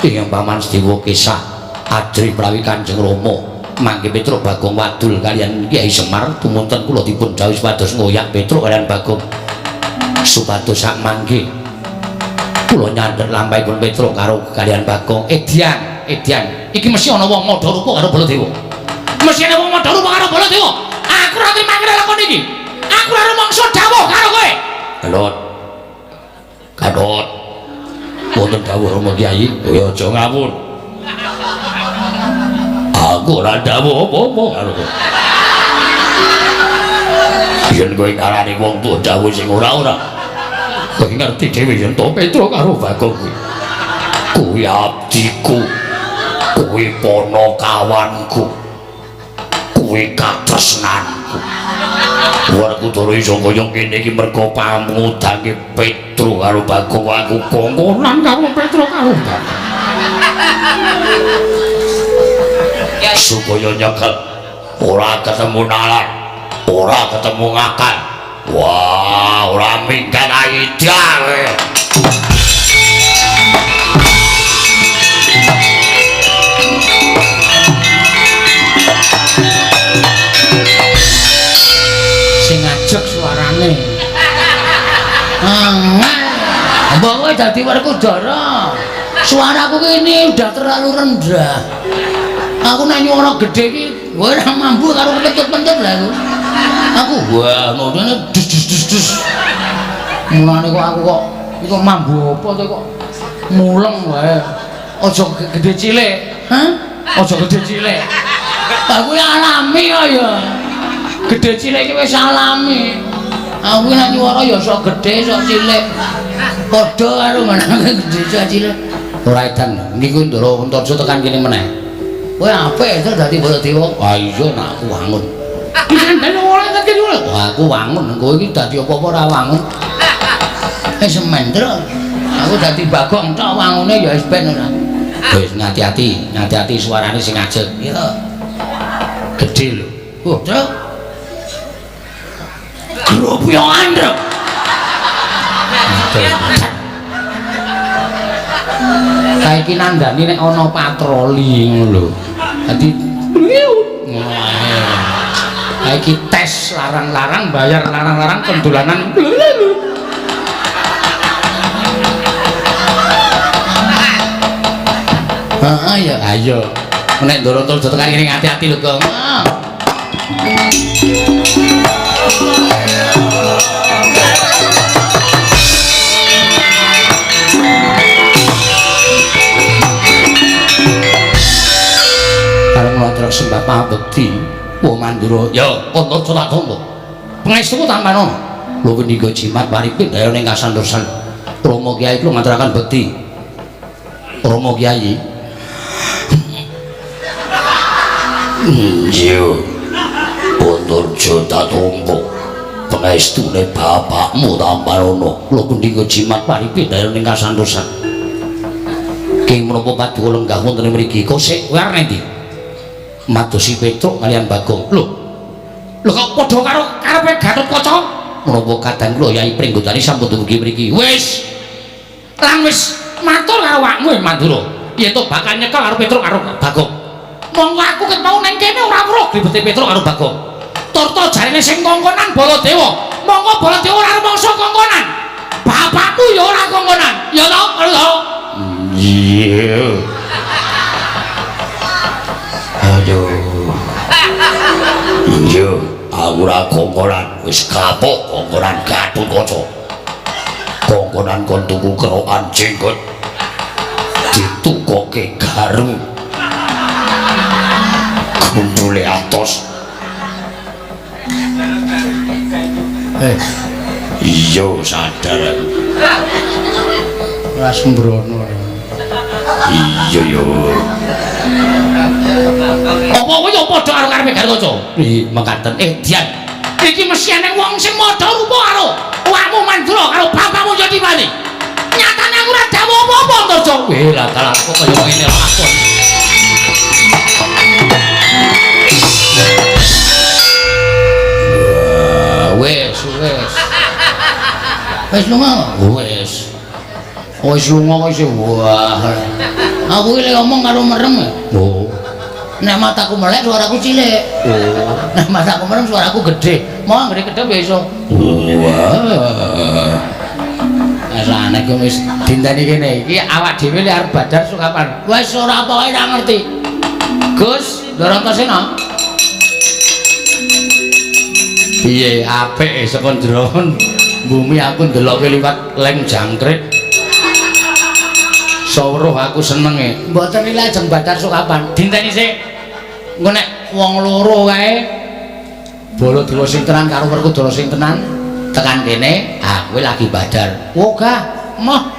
Ingkang paman Sedewa Kesah ajrih prawi Kanjeng Rama mangke Petruk Bagong wadul kalian Kyai Semar tumunten kula dipun dawuhi supados ngoyak Petruk kalian Bagong supados sak mangke kula nyandhet lampahipun Petruk karo kalian Bagong. Edian, edian. Iki mesti ana wong madha rupa karo Baladewa. Mesti ana wong madha rupa karo Baladewa. Aku ora trima lakon iki. Aku ora rumangsa dawuh karo kowe. Gatot. Gatot. Wonten dawuh Rama Kyai, kowe aja ngawur. Aku ora dawuh apa-apa karo kowe. Yen kowe ngarani wong tuwa dawuh sing ora-ora, kowe ngerti dhewe yen to Petruk karo Bagong kuwi. Kuwi abdiku. Kuwi ponokawanku. Kuwi katresnanku. Werkudara iso kaya ngene iki mergo pamudange Petruk karo Bagong. Aku kongkonan karo Petruk karo Bagong. Supaya nyekel ora ketemu nalar, ora ketemu ngakal. Wah, ora minggat aida kowe. Sing ajeg suarane. Mbok kowe dadi Werkudara. Suaraku ini udah terlalu rendah. Aku nek nyuara gedhe iki ora mampu karo kentut-kentut lah aku. Aku wah ngene dus dus dus dus. Mulane kok aku kok iki kok mambu apa to kok muleng wae. Aja gedhe cilik. Hah? Aja gedhe cilik. Aku alami kok ya. Gedhe cilik iki wis alami. Aku nek nyuara ya sok gedhe sok cilik. Padha karo ngene gedhe sok cilik. Ora edan niku Ndara Antarja tekan kene meneh. Kowe apik to dadi Baladewa. Ah iya nak aku wangun. Wah aku wangun, kowe iki dadi apa-apa ora wangun. Wis mendro. Aku dadi Bagong tok wangune ya wis ben ora. Wis ngati-ati, ngati-ati suarane sing ajeg. Iya. Gedhe lho. Oh, Truk. Gropyokan, Truk. Saiki nandani nek ana patroli ngono lho. Dadi ngono ae. Saiki tes larang-larang, bayar larang-larang pendolanan. Heeh ya. Ayo. Nek ndoro terus tekan kene ati-ati lho, Gong. Kareng nglontrok sembah pabekti Wah Mandura, ya Antarja tak tampa. Pangestuku tampanono. Lho kendika jimat paripin ayo ning kasantosan. Rama Kyai kula ngaturaken bekti. Rama Kyai. Iya. Antarja tak tampa. Pangestune bapakmu tampanono. Kula kendika jimat paripin ayo ning kasantosan. King menapa paduka lenggah wonten mriki? Kosek kowe arep endi? Madosi Petruk kalian Bagong. Lho. Lho kok padha karo karepe Gatotkaca? Menapa kadang kula Yai Pringgondani sampun dumugi mriki. Wis. Lan wis matur karo awakmu Mandura. Yen to bakal nyekel karo Petruk karo Bagong. Monggo aku ket mau nang kene ora weruh gribete Petruk karo Bagong. Turta jarene sing kongkonan Baladewa. Monggo Baladewa ora rumangsa kongkonan. Bapakku ya ora kongkonan. Ya to, ngono to? Iya. Aduh. Iya, aku ora kongkonan, wis kapok kongkonan Gatotkaca. Kongkonan kon tuku kerokan jenggot. Ditukoke garu. Gundule atos. Iya, sadar aku. Ora sembrono. Iya yo. Apa kowe yo padha karo karepe Gatotkaca? Ih, mekaten. Dian. Iki mesti eneng wong sing madha rupa karo awakmu Mandura karo bapakmu Jatibali. Nyatane aku ora dawuh apa-apa, Antarja. Weh, lah dalah kok kaya ngene lakon. Wes, wes. Wis lunga. Wes. Wis lunga wis wah. Aku iki lek ngomong karo merem. Oh. Nek mataku melek suaraku cilik. Oh. Nek mataku merem suaraku gedhe. Mau anggere gedhe ya iso. Wah. Rasane ku wis dinteni kene. Iki awak dhewe lek arep badar sukapan. Wis ora apa wae ora ngerti. Gus, Ndorantosena. Piye apik saka njero bumi aku ndelokke liwat leng jangkrik. Sawruh aku senenge. Mboten iki lajeng badar sukapan. Dinteni sik. Engko nek wong loro kae Baladewa sing tenan karo Werkudara sing tenan tekan kene, ah kowe lagi badar. Oh gah, moh.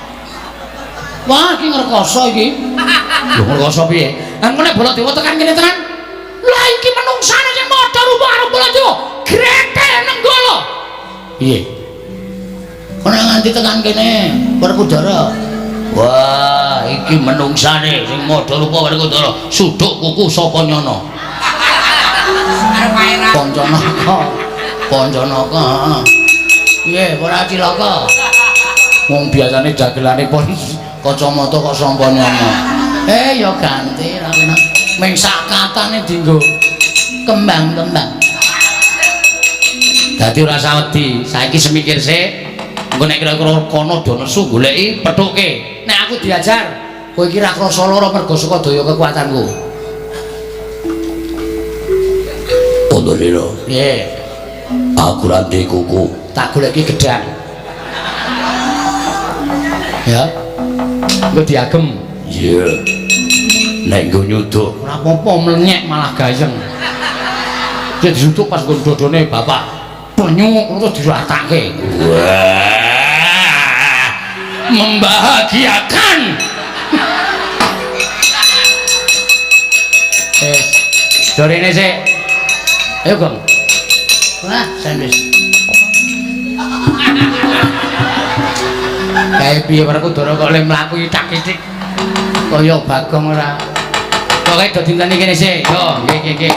Wah, iki ngrekoso iki. Lho ngrekoso piye? Lah engko nek Baladewa tekan kene tenan, lah iki menungsane sing madha rupa karo Baladewa, gretel nenggala. Piye? Ora nganti tekan kene Werkudara. Wah, iki menungsane sing madha rupa Werkudara, suduk kuku saka nyono. Pancanaka. Pancanaka, heeh. Piye, ora cilaka? Wong biasane dagelane pon kacamata kok sampa nyono. Ya ganti ra kena. Ming sak katane dienggo kembang-kembang. Dadi ora usah wedi, saiki semikir sik. Engko nek kira-kira kono do nesu goleki pethuke. Nek aku diajar, kowe iki ra krasa lara mergo saka daya kekuatanku. Antarja. Piye? Aku ra ndek kuku. Tak goleki gedang. Ya. Engko diagem. Iya. Nek nggo nyuduk ora apa-apa mlenyek malah gayeng. Dia disuduk pas nggo dodone bapak. Penyuk terus diratake. Wah. Membahagiakan. Wis. Dorene sik. Ayo, Gong. Wah, sandwich. Kae piye Werkudara kok le mlaku ithak-ithik kaya Bagong ora. Pokoke do dinteni kene sik. Yo, nggih nggih nggih.